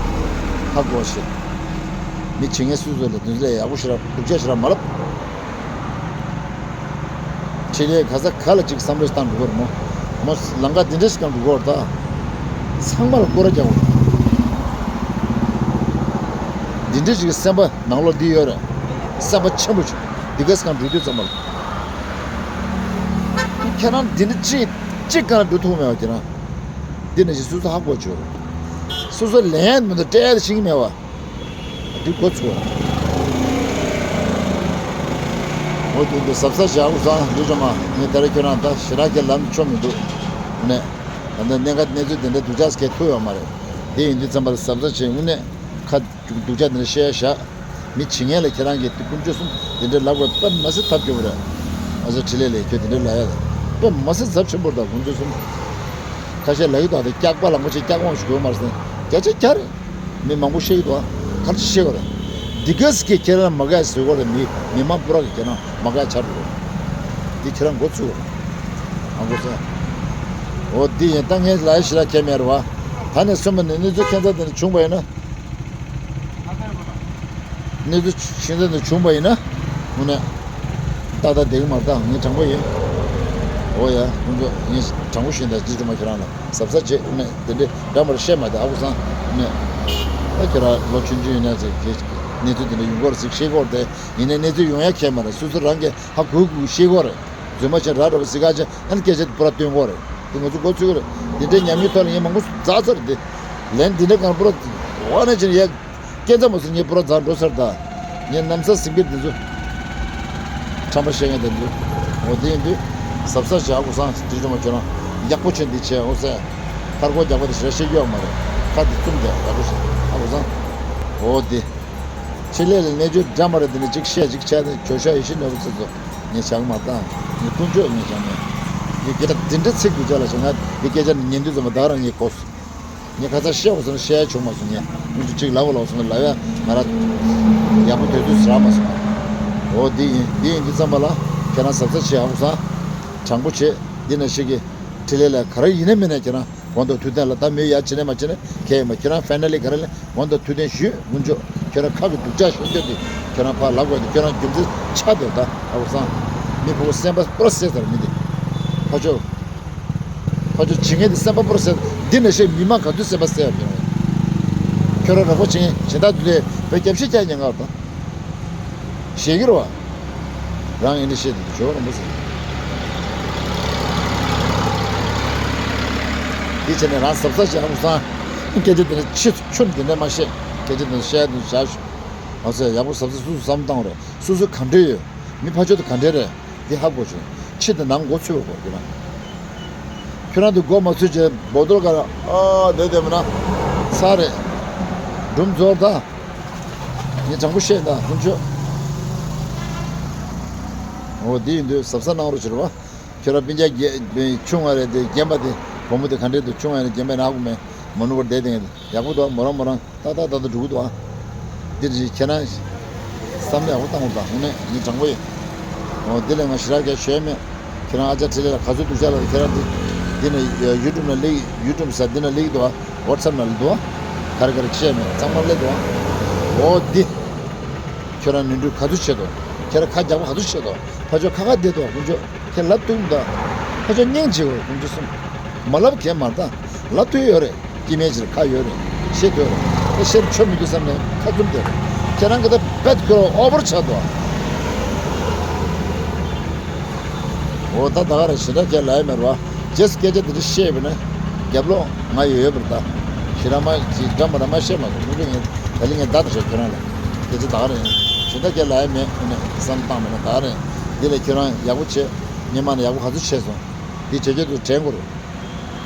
ཧ་གོ་ཞིག་མི་བྱེད་ངེས་སུ་སུ་ལ་དུས་ལས་ཡག་པོ་ཞིག་ར་སྡུག་ཅག་ཞིག་ར་མ་ལབ། ཁྲི་ལས་ག་ས་ག་ལ་ཅིག་བསམ་བློ་བཏང་འགྲོ་གི་རེད་མོ། མོ་ལམ་ཁ་འདི་འདྲ་ཞིག་གང་འགྲོ་གི་རེད་ད། ཚང་མ་ལ་སྐོར་ར་རྒྱག་དགོས། འདི་འདྲ་ཞིག་གི་སེམས་པ་ནང་ལོགས་འདི་ཡོད་རེད། སེམས་པ་ཆེན་པོ་ཞིག་འདི་ག་ས་གང་འགྲོ་དུས་ཙམ་པ་ལ། ཁྱེད་རང་འདི་འདྲ་ཅིག་ཅིག་གང་འགྲོ་ཐུབ་མེད་པ་ཁྱེད་རང་། འདི་འདྲ་ཞིག་སོ་སོ་ཧ་གོ་ཆོག་རེད། སོ་སོ་ལན་མི་འདུག་སྤྲད་ཤེས་ཀྱི་མེད་པ། འདི་འགོ་ཚུགས། འོ་དེ་འདི་གཟབ་གཟབ་བྱ་དགོས་སང་འདི་ཚང་མ་ངས་ད་རེས་ཁྱོད་རང་ད་ཞེ་དྲག་གི་ལམ་ཆོ་མི་འདུག་ནས། ད་ལྟ་གནད་འགག་གནས་ཚུལ་དེ་འདྲ་སྡུག་ཅག་སྐད་ཐུབ་ཡོད་མ་རེད། དེ་ཡིན་དུས་ཙམ་པར་གཟབ་གཟབ་བྱེད་དངོས་གནས་ཁ་སྡུག་ཅག་དེ་འདྲ་བཤད་བཞག་མི་བྱེད་མཁན་ལ་ཁྱེད་རང་གིས་དེ་དཀོན་མཆོག་གསུམ་དེ་འདྲ་ལབ་དགོས་དཔེ་མ་སྲིད་ཐབས་སྐྱོ་པོ་རེད། ཨ་ཅག་འཕྲིན་ལས་ལས་ཁྱོད་དེ་འདྲ་ལབ་ཡ་ལ་དཔེ་མ་སྲིད་ཚབས་ཆེན་པོ་རེད་ད་དཀོན་མཆོག་གསུམ། ཁ་ཤས་ལབ་ཀྱི་འདུག་དེ་སྐྱག་པ་ལངས་པོ་ཆེ་སྐྱག་དབང་ཞིག་དགོས་མ་རེད་ཟེར་བརྒྱ་ཆ་བརྒྱ་རེད། མི་མང་པོ་བཤད་ཀྱི་འདུག་ཨ། ག་རེ་བཤད་དགོས་རེད། འདི་ག་ཟིག་གིས་ཁྱེད་རང་མ་དགའ་ཟེར་དགོས་རེད། མི་མི་མང་པོ་ར་གིས་ཁྱེད་རང་མ་དགའ་ཆགས་འགྲོ་གི་རེད། འདི་ཁྱེད་རང་འགོ་ཚུགས་དགོས་རེད། ཨ་འགོ་ཚུགས། འོ་འདི་ཡིན་ད་ངས་ལབ་ཡ་ཞིག་ལ་ཁྱད་མེད་རེད་བ། ད་ནས་གསུངས་པ་ནི་གནས་ཚུལ་ཁྱད་མཚར་དེ་འདྲ་བྱུང་བ་ཡིན་ན། གནས་ཚུལ་ཁྱད་མཚར་དེ་བྱུང་བ་ཡིན་ན། དངོས་གནས། ཏག་ཏག་བསྡད་ཀྱི་མ་རེད་ད་ངས་དྲང་པོ་ཡིན། འོ་ཡ་ཁོང་ཚོ་ངས་དྲང་པོ་བཤད་ད་ཅི་སྒྲོལ་མ་ཁྱེད་རང་ལ་གཟབ་གཟབ་བྱེད་དངོས་གནས་དེ་འདྲའི་འདྲ་མར་བཤད་མ་དེ་ཨ་ཁུ་སང་དངོས་གནས། ད་ཁྱེད་རང་ལོ་ཆུང་ཆུང་ཡིན་ན་ཚེ་གནས་ཚུལ་དེ་འདྲ་ཡོང་གི་རེད་ཟིག་ཤེས་ཀྱི་ཡོད་རེད་དེ། ཡིན་ནའི་གནས་ཚུལ་ཡོང་ཡ་ཁྱད་མ་རེད། སོ་སོ་རང་གིས་ཧ་གོ་གོ་ཤེས་ཀྱི་ཡོད་རེད། རྫུན་མ་བྱས་ར་ར་བ་ཟིག་ག་བྱས་ཨ་ནི་སྐད་ཆ་དེ་པུ་ར་སྟོན་གྱི་ཡོད་རེད། དེ་ང་ཚོ་འགོ་ཚུགས་ཀྱི་རེད། དེ་འདྲའི་ཉམས་མྱོང་ཐོག་ལ་ངས་མང་པོ་འཛག་ཚར་རེད་དེ། ལན་འདི་འདྲ་གང་པུ་ར་འོ་ན་ཅི་ཡ། སྐད་ཆ་མ་ཟེར་ངས་པུ་ར་འཛག་འགྲོ་ཚར་ད། ངས་གནམ་ས་ཟིང་པའི་འདི་ཚོ། ཁྲམ་པ་བཤད་མཁན་དེ་ཚོ། འོ་དེ་ཡིན་དུས། གཟབ་གཟབ་བྱས་ཨ་ཁུ་སང་དེ་ཚོ་མ་བྱོས་ན། ཡག་པོ་བྱས་འདི་བྱས་འོ་ཟེར། ཁ་སྒོ་རྒྱག་པ་དེ་ཞེ་དྲག་བཤད་རྒྱུ་ཡོད་མ་རེད། ཁ་འདི་བཙུམ་བྱས་ཡག་པོ་བྱས་ཨ་ཁུ་སང་། འོ་དེ། ཕྱི་ལས་ལ་གནས་ཚུལ་འདྲ་མ་རེད་དེ་འདྲ་གཅིག་བཤད་གཅིག་བྱས་ཏེ་ཇོ་ཤ་ཡེ་ཤེས་ནོར་བུ་ཚེ་ཚོ། ངས་བྱ་གི་མ་བཏང་། ངས་དཀོན་མཆོག་ངས་བྱ་མེད། ངས་སྐད་ཆ་འདི་འདྲ་ཚིག་འདི་བྱ་ལ་བྱ་ང་འདི་སྐད་ཆ་ནི་ཉན་དུས་ཙམ་པ་ད་རང་ངས་གོ་སོང་། ངས་ཁ་ཚ་བཤད་འོ་སོང་བཤད་ཡ་བྱུང་མ་སོང་། ངས་ཁོང་ཚོ་གཅིག་ལབ་འོ་ལབ་སོང་ལབ་ཡ་ང་ར་ཡག་པོ་དོད་དུས་ཟ་མ་སོང་། འོ་འདི་ཡིན་འདི་ཡིན་དུས་ཙམ་པ་ལ་ཁྱེད་རང་གཟབ་གཟབ་བྱེད་ཨ་ཁུ་སང་། དྲང་པོ་བྱེད། འདི་ན་ཞིག་གི་དྲིན་ལས་ལ་ག་རེ་ཡིན་ན་མིན་ན་ཁྱེད་རང་། དབང་དུ་ཐུགས་བསྟན་ལ་ད་མོས་ཡ་བྱེད་ནས་མ་བྱེད་ནས་གལ་ཡིན་པ་ཁྱེད་རང་ཕའི་ནལ་ལི་ག་རེ་ལས་དབང་དུ་ཐུགས་བསྟན་ཞུས་དཀོན་མཆོག་ཁྱེད་རང་ཁ་གི་སྡུག་ཅག་ཤོད་རྒྱུ་དེ་ཁྱེད་རང་ཕར་ལབ་དགོས་དེ་ཁྱོད་རང་རྒྱུ་མཚན་ཆགས་བསྡད་ད་ཨ་ཁུ་སང་། མི་ཕོ་བོ་སེམས་པ་པུ་ར་བསད་ཚར་མི་དེ། ཕ་ཆོས། ཕ་ཆོས་བྱེད་མཁན་དེ་སེམས་པ་པུ་ར་བསད་འདི་ནས་བཤད་མི་མང་ག་དུས་སེམས་པ་བསད་ཡོད་ཁྱོད་རང་རོགས་པ་བྱེད་མཁན་བྱེད་ད་དུས་དེ་བོད་སྐྱབས་ཤིག་ཀྱང་ཉན་གར་དང་། ཞེས་ཀྱི་རེད་བ། རང་ཡིན་ནི་ཤེས་དེ་ཇོ་རོང་པོ་ཟེར། དེ་བྱས་ནས་རང་གཟབ་གཟབ་བྱས་ཨ་ཁུ་སང་། སྐད་ཆ་དེ་འདྲ་ཕྱི་ཆུ་འདི་འདྲ་མ་བཤད། སྐད་ཆ་དེ་འདྲ་བཤད་དེ་བཞག་ཤོག་ཨ་ཟེར་ཡག་པོ་གཟབ་གཟབ་སོ་སོ་བསམ་བཏང་རེད། སོ་སོ་ག་འདྲ་ཡོད། མི་ཕ་ཆོས་དེ་ག་འདྲ་རེད། འདི་ཧ་གོ་བྱུང་། ཕྱི་དེ་ནང་མགོ་ཚོས་པ་གོ་རྒྱུ་ན། ཁྱོད་རང་དེ་མགོ་མ་ཚོས་བྱས་བོ་དོལ་ག་ར་ཨ་བསྡད་བསྡད་མིན་ན། ཚར་རེད། སྒྲུང་རྫོགས་ད། ངས་དྲང་པོ་བཤད་ད་དཀོན་མཆོག་འོ་དེ་ཡིན་དུས་གཟབ་གཟབ་གནང་རོགས་བྱེད་རོགས། ཁྱོད་རང་སྤུན་ཀྱག་རྒན་ཆུང་བ་རེད་དེ་རྒན་པ་དེ་བུ་མོ་དེ་ག་འདྲས་འདུག་ཆུང་བ་རེད་རྒན་པ་ནག་པོ་མེད་མ་ནུ་བར་བསྡད་དེ་ཡག་པོ་འདུག་མོ་རང་མོ་རང་ཏག་ཏག་ཏག་ཏག་འགྲོ་གི་འདུག་ཨ། འདི་རེད་ཁྱེད་རང་བསམ་བློ་ཡག་པོ་བཏང་དགོས་ད་དངོས་གནས་ངས་དྲང་པོ་ཡིན། འོ་དེ་ལས་ང་ཞེ་དྲག་རྒྱ་ཤོད་མེད། ཁྱེད་རང་ཨ་ཅག་འཕྲིན་ལས་ལ་ག་ཚོད་སྡུག་ཅག་ལ་ཁྱེད་རང་འདི་འདི་ནས་ཡུ་ཊུབ་ནང་སླེབས་ཡུ་ཊུབ་ས་འདི་ནང་སླེབས་འདུག་ཨ། ཝ་ཊི་སེབ་ནང་སླེབས་འདུག་ཨ། ག་རེ་ག་རེ་བཤད་མེད་གཙང་མ་སླེབས་འདུག་ཨ། འོ་འདི། ཁྱོད་རང་ནོར་འཁྲུལ་ག་ཚོད་བྱས་འདུག་ཁྱེད་རང་ཁ་རྒྱག་པ་ག་ཚོད་བྱས་འདུག་ཕ་ཆོས་ཁ་ཁ་བསྡད་འདུག་དཀོན་མཆོག་ཁྱེད་ལབ་ཐུབ་མི་འདུག་ཕ་ཆོས་སྙིང་རྗེ་བོ་དཀོན་མཆོག་གསུམ། མ་ལབ་མཁན་མ་རེད་ད། ལབ་ཐུབ་ཡོད་རེད། སྐྱེ་དམན་ཅིག་ཁ་ཡོད་རེད། ཤེས་ཐུབ་རེད། ད་ཤེས་ཆོ་མི་འདུག་བསམ་ནས་ཁ་བཙུམ་བསྡད་རེད། ཁྱེད་རང་གི་ད་བེད་ཁྱོད་ཨོ་བར་ཆགས་འདུག་འོ་ད་ད་ག་རེ་ཞེ་དྲག་ཁྱེད་ལབ་ཡ་མེད་རེད་བ། རྗེས་སུ་སྐད་ཆ་འདི་འདྲ་བཤད་པ་ན། རྒྱབ་ལོགས་ང་ཡོད་ཡོད་པར་ད། ཞེ་དྲག་མ་ཞེ་དྲག་མ་ར་མ་བཤད་མ་སོང་། ཁོང་ཚོ་ངས་ད་ལི་ངས་ད་ད་བཤད་ཁྱོད་རང་ལ་སྐད་ཆ་ད་ག་རེ་ཡིན། ཞེ་ད་སྐད་ལ་ཡ་མེད། ཨ་ནི་བསམ་བཏང་མེད་ན་ད་ག་རེ་ཡིན། འདི་ལས་ཁྱོད་རང་ཡག་པོ་བྱེད། སྔོན་མ་ནས་ཡག་པོ་ག་ཚོད་བྱས་སོང་། འདི་བྱེད་རྒྱུ་དུ་དྲན་དགོས་རེད།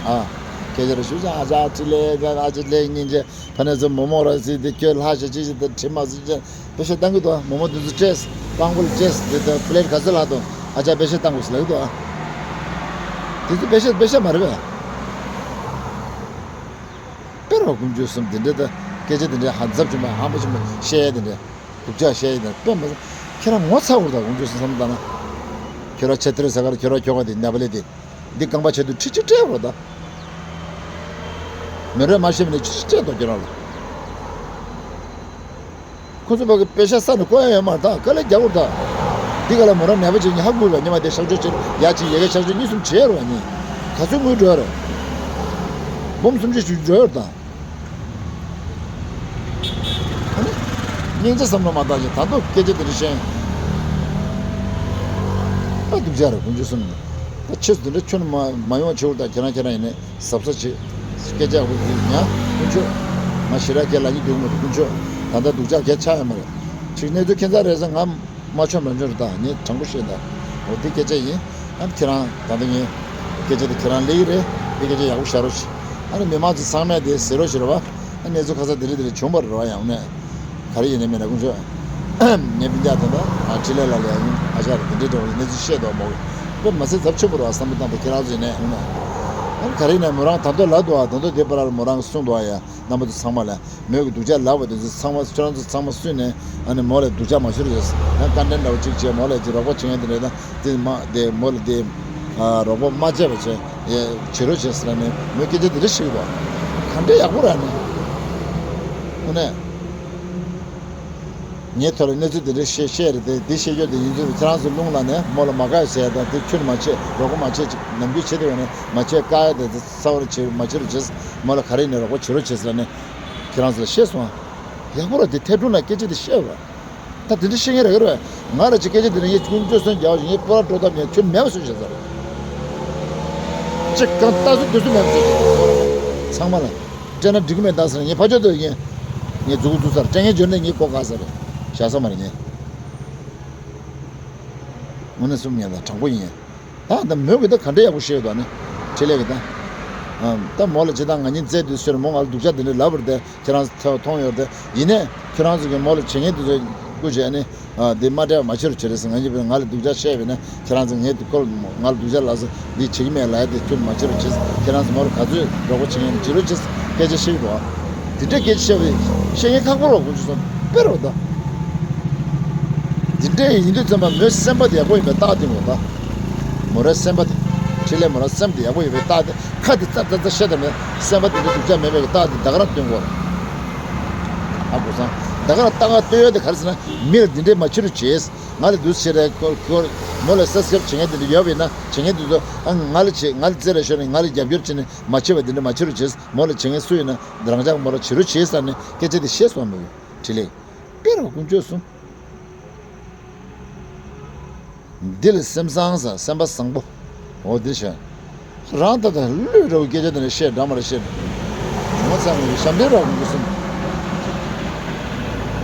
ཨ། སྐད་ཆ་རེ་ཞུ་ཅང་ཨ་ཅག་ཅི་ལས་ཨ་ཅག་ལས་སྙིང་རྗེ། ཕ་ནས་ཚོ་མོ་མོ་ར་སི་དེ་ཁྱོད་ལྷ་ཞིག་ཅི་ཞིག་དེ་དྲི་མ་ཟིན་ཅན་པེ་ཤ་བཏང་གི་འདུག་མོ་མོ་དེ་ཚོ་སྤྲད། སྤང་པོ་ལ་སྤྲད། དེ་ལྟར་པི་ལེ་ཊི་ག་ཚོད་ལྷག་འདུག་ཨ་ཅག་པེ་ཤ་བཏང་དགོས་ཟེར་ལབ་ཀྱི་འདུག་ཨ། དེ་ཚོ་པེ་ཤ་པེ་ཤ་མ་རེད་པས། དཔེ་རོ་དཀོན་མཆོག་གསུམ། དེ་འདྲའི་ད་སྐད་ཆ་དེ་འདྲའི་ཧ་འཛབ་ཆེན་པོ་ཧམ་པ་ཆེན་པོ་བཤད་ཡ་དེ་འདྲ། སྡུག་ཅག་བཤད་ཡ་དེ་འདྲ་དཔེ་མ་ཚོ། ཁྱེད་རང་ངོ་ཚ་བོར་ད་དཀོན་མཆོག་གསུམ་བསམ་བློ་བཏང་ན། ཁྱོད་རང་ཆེ་ཐེར་ས་གར་ཁྱོད་རང་ཁྱོ་ག་དེ་ནེ་པ་ལི་དེ། འདི་རྐང་པ་ཆེ་དུ་ཁྲི་ཆི་སྤྲད་རོགས་ད། མེ་རོས་མ་ཤེས་པ་ནི་ཁྲི་ཆི་སྤྲད་དོ་ཁྱོད་རང་ལ། ཁོ་ཚོ་ཕ་གི་པེ་ཤ་ས་ནས་བཀོལ་ཡ་ཡོད་མ་རེད་ད། དཀའ་ལས་རྒྱག་དགོས་རེད་ད། འདི་ག་ལ་མོ་རང་ནད་པ་ཅིག་ཉི་ཧ་གུ་བ་ཉི་མ་དེ་གཤག་བཅོས་བྱེད་ཡ་ཅིག་ཡ་གི་གཤག་བཅོས་གཉིས་གསུམ་བྱེད་རོགས་ཉི། ག་ཚོད་དངུལ་འགྲོ་རེད། འབུམ་སུམ་ཅུ་ཞིག་འགྲོ་ཡོད་རེད་ད། ཨ་ནི། སྙིང་རྗེ་བསམ་བློ་མ་བཏང་ཞིག་ད་དུང་སྐད་ཆ་དེ་འདྲ་བཤད། ཨ་སྡུག་ཅག་རེད་དཀོན་མཆོག་གསུམ། ད་ཆེས་སུ་དེ་འདྲ་ཁྱོན་མ་མ་ཡོང་བ་བྱེད་འོ་ད་ཁྱེད་རང་ཁྱེད་རང་ཡིན་ནས་གཟབ་གཟབ་བྱེད། སྐད་ཆ་འུ་ཚོ་ཉ་དཀོན་མཆོག་ང་ཞེ་དྲག་སྐད་ལ་ཉི་འདུག་མ་འདུག་དཀོན་མཆོག་ད་ལྟ་སྡུག་ཅག་གལ་ཆགས་ཡ་མ་རེད། ཅིག་གནས་ཚུལ་ཁྱད་མཚར་རེད་ཟེར་ང་མ་ཆོམ་རང་ཆོམ་རེད་ད་ངས་དྲང་པོ་བཤད་ད། འོ་དེ་སྐད་ཆ་ཡིན། ཨ་ཁྱེད་རང་ད་ལྟ་ངས་སྐད་ཆ་དེ་ཁྱེད་རང་ལེགས་རེད། དེ་སྐད་ཆ་ཡག་པོ་བཤད་རོགས་བྱེད། ཨ་ནི་མི་མང་ཚོ་ཚང་མས་དེ་ཟེར་རོགས་བྱེད་རོགས་པ། ཨ་གནས་ཚུལ་ཁ་ཚ་དེ་རེད་དེ་རེད་བྱུང་བ་རེད་བ། ཡང་ནས་ག་རེ་ཡིན་ནའི་མིན་ན་དཀོན་མཆོག་ངས་སྤུན་ཀྱག་དེ་འདྲ་ཨ་འཕྲིན་ལས་ལགས་ལ་ཡང་ཨ་ཅག་ལ་དེ་འདྲའི་འདྲ་བ་ལ་གནས་ཚུལ་བཤད་འདུག་མོ་གི་དཔེ་མ་ཚད་ཚབས་ཆེན་པོ་རེད་བ། བསམ་བློ་བཏང་དང་ཁྱེད་རང་ཚོ་ཡིན་ནའི་ཨ་ནི་ཨ་ག་རེ་ཡིན་ནའི་མོ་རང་ད་དུང་ལབ་འདུག་བ། ད་དུང་དེ་བར་ལ་མོ་རང་གི་གསུངས་འདུག་བ། ཡ་རྣམ་པ་ཚོ་ཚང་མ་ལ་མོས་གི་སྡུག་ཅག་ལབ་པ་དེ་ཚོ་ཚང་མ་ཁྱེད་རང་ཚོ་ཚང་མ་སུས་ནས་ཨ་ནི་མོ་ལ་སྡུག་ཅག་མ་བྱེད་རོགས་བྱས། ཡང་བཀའ་དྲིན་འདྲ་བོ་གཅིག་བྱས་མོ་ལ་ཅིག་རོགས་པ་བྱེད་མཁན་དེ་འདྲ་དང་། དེ་མ་དེ་མོ་ལ་དེ་ཨ་རོགས་པ་མ་བྱས་པ་བྱས་ཡ་བྱེད་རོགས་བྱས་ཟེར་ནས་མོས་སྐད་ཆ་དེ་འདྲ་ཞིག་གོ། ག་འདྲ་ཡག་པོ་ར་ནི། དངོས་གནས། ངའི་ཐོག་ལ་གནས་ཚུལ་དེ་འདྲ་བཤད་བཤད་རེད་དེ་དེ་བཤད་རྒྱུ་དེ་ཡིན་ཚུལ་ཁྱེད་རང་ཚོ་རླུང་ལ་ནས་མོ་ལ་མ་དགའ་ཟེར་ཡ་དང་དེ་ཁྱོན་མ་ཆད་རོགས་པ་མ་བྱས་ཅིག་ནམ་རྒྱུན་བྱེད་དེ་བས་ནས་མ་བྱས་བཀག་ཡ་དེ་ཚ་བ་རུ་བྱེད་མ་བྱེད་རུ་བྱེད། མོ་ལ་ག་རེ་ཡིན་ནས་རོགས་པ་བྱེད་རོགས་བྱེད་ཟེར་ནས་ཁྱེད་རང་ཚོ་ལ་བཤད་སོང་ཨ། ཡག་པོ་ར་དེ་ཐད་སྒྲུང་ལ་སྐད་ཆ་དེ་བཤད་བ། ད་དེ་འདྲ་བཤད་མཁན་རེ་རེ་བས། ང་ར་ཅིག་སྐད་ཆ་དེ་ནས་ངས་ཀུན་སྤྱོད་སོན་རྒྱག་བཞིན་ངས་སྤོ་ར་སྤྲོ་སྟངས་ངས་ཁྱོད་མེད་པ་བཟོས་བཞག་ས་རེད། ཅིག་གང་ལྟ་ཚུལ་དེ་ཚོ་མེད་པ་བཟོས་བཞག་ཚང་མ་ལ་སྤྲད་ན་འགྲིག་གི་མེད་ད་ཟེར་ངས་ཕ་ཆོས་དུ་ངས་ངས་མཛུ་གུ་བཙུགས་ས་རེད། སྤྲད་མཁན་འབྱོར་ནས་ངས་གོ་ག་ས་རེད། བཞག་ས་མ་རེད་ངས། དངོས་གནས་གསུམ་ངས་ད་དྲང་པོ་ཡིན། ད་ད་མོས་གི་ད་ག་འདྲ་ཡག་པོ་བཤད་ཡོད་ད་ནི། འཕྲིན་ལས་གི་ད། ཨ་ད་མོ་ལ་ཇི་ལྟར་ང་གཉིས་རྩད་དུ་ཤོར་མོ་ང་ལ་སྡུག་ཅག་དེ་འདྲ་ལབ་པར་དེ་ཁྱེད་རང་ཚོ་མཐོང་ཡོད་དེ། ཡིན་ནས་ཁྱེད་རང་ཚོ་གི་མོ་ལ་བྱེད་ངན་དེ་ཚོ་སྐུ་བྱས་ནས་ཨ་དེ་མ་སྤྲད་མ་བྱེད་རོགས་བྱེད་རེད་ཟེར། ང་གཉིས་པོས་ང་ལ་སྡུག་ཅག་བཤད་པས་ན་ཁྱེད་རང་ཚོ་ངས་དེ་སྐོར་ང་ལ་སྡུག་ཅག་ལབ་ཟེར་འདི་བྱེད་ཀྱི་མེད་ལབ་ཡ་དེ་ཁྱོད་མ་བྱེད་རོགས་བྱེད་ཟེར། ཁྱེད་རང་ཚོ་མོ་ལ་ག་ཚོད་རོགས་པ་བྱེད་ངན་བྱེད་རོགས་བྱེད་ཟེར་སྐད་ཆ་བཤད་ཀྱི་འདུག་ཨ། དེ་འདྲའི་སྐད་ཆ་བཤད་པའི་བཤད་ངན་ཁག་པོ་རོགས་དགོས་ཚུལ་སོང་དཔེ་རོགས་ད། འདི་འདྲའི་ཡིན་དུས་ཙམ་པ་མོའི་སེམས་པ་དེ་ཡག་པོ་ཡིན་པའི་རྟགས་དེ་ངོ་ད། མོ་རའི་སེམས་པ་དེ། འཕྲིན་ལས་མོ་རའི་སེམས་དེ་ཡག་པོ་ཡིན་པའི་རྟགས་དེ་ཁ་དེ་ཙག་ཙག་ཙག་བཤད་དམ་མེད་སེམས་པ་དེ་འདྲ་སྡུག་ཅག་མེད་པའི་རྟགས་དེ་ད་ག་རང་སྟོན་དགོས། ཨ་གོ་སོང་ད་ག་རང་རྟགས་ང་སྟོན་ཡོད་དེ་ག་རེ་ཟེར་ན་མི་ལ་འདི་འདྲའི་མ་བྱེད་རོགས་བྱེད། ང་ལ་འདུག་བྱེད་རེད་ཁོ་ཁོ་མོ་ལ་ས་སྐྱབས་བྱེད་མཁན་དེ་འདྲ་ཡོད་པ་ཡིན་ན་བྱེད་མཁན་དེ་ཚོ་ཨ་ང་ལ་བྱེད་ང་ལ་རྩེ་རེ་ཤོར་ནས་ང་ལ་རྒྱབ་སྐྱོར་བྱེད་ནས་མ་བྱེད་པ་འདི་འདྲ་མ་བྱེད་རོགས་བྱེད། མོ་ལ་བྱེད་མཁན་སུ་ཡིན་ན་རང་ཅག་མོ་ལ་བྱེད་རོགས་བྱེད་ཟེར་ནས་སྐད་ཆ་དེ་བཤད་སོང་མོ་ཡོད་འཕྲིན་ལས། དཔེ་རོ་དཀོན་མཆོག་གསུམ། འདི་ལ་སེམས་བཟང་ཟེར་སེམས་པ་བཟང་པོ། འོ་འདི་བྱས། རང་ད་ལྟ་ལུས་འདྲ་བོ་སྐད་ཆ་དེ་འདྲ་བཤད་འདྲ་མ་རེད་བཤད། ངོ་ཚ་ངོ་ཞབས་འདྲེན་རོ་དཀོན་མཆོག་གསུམ།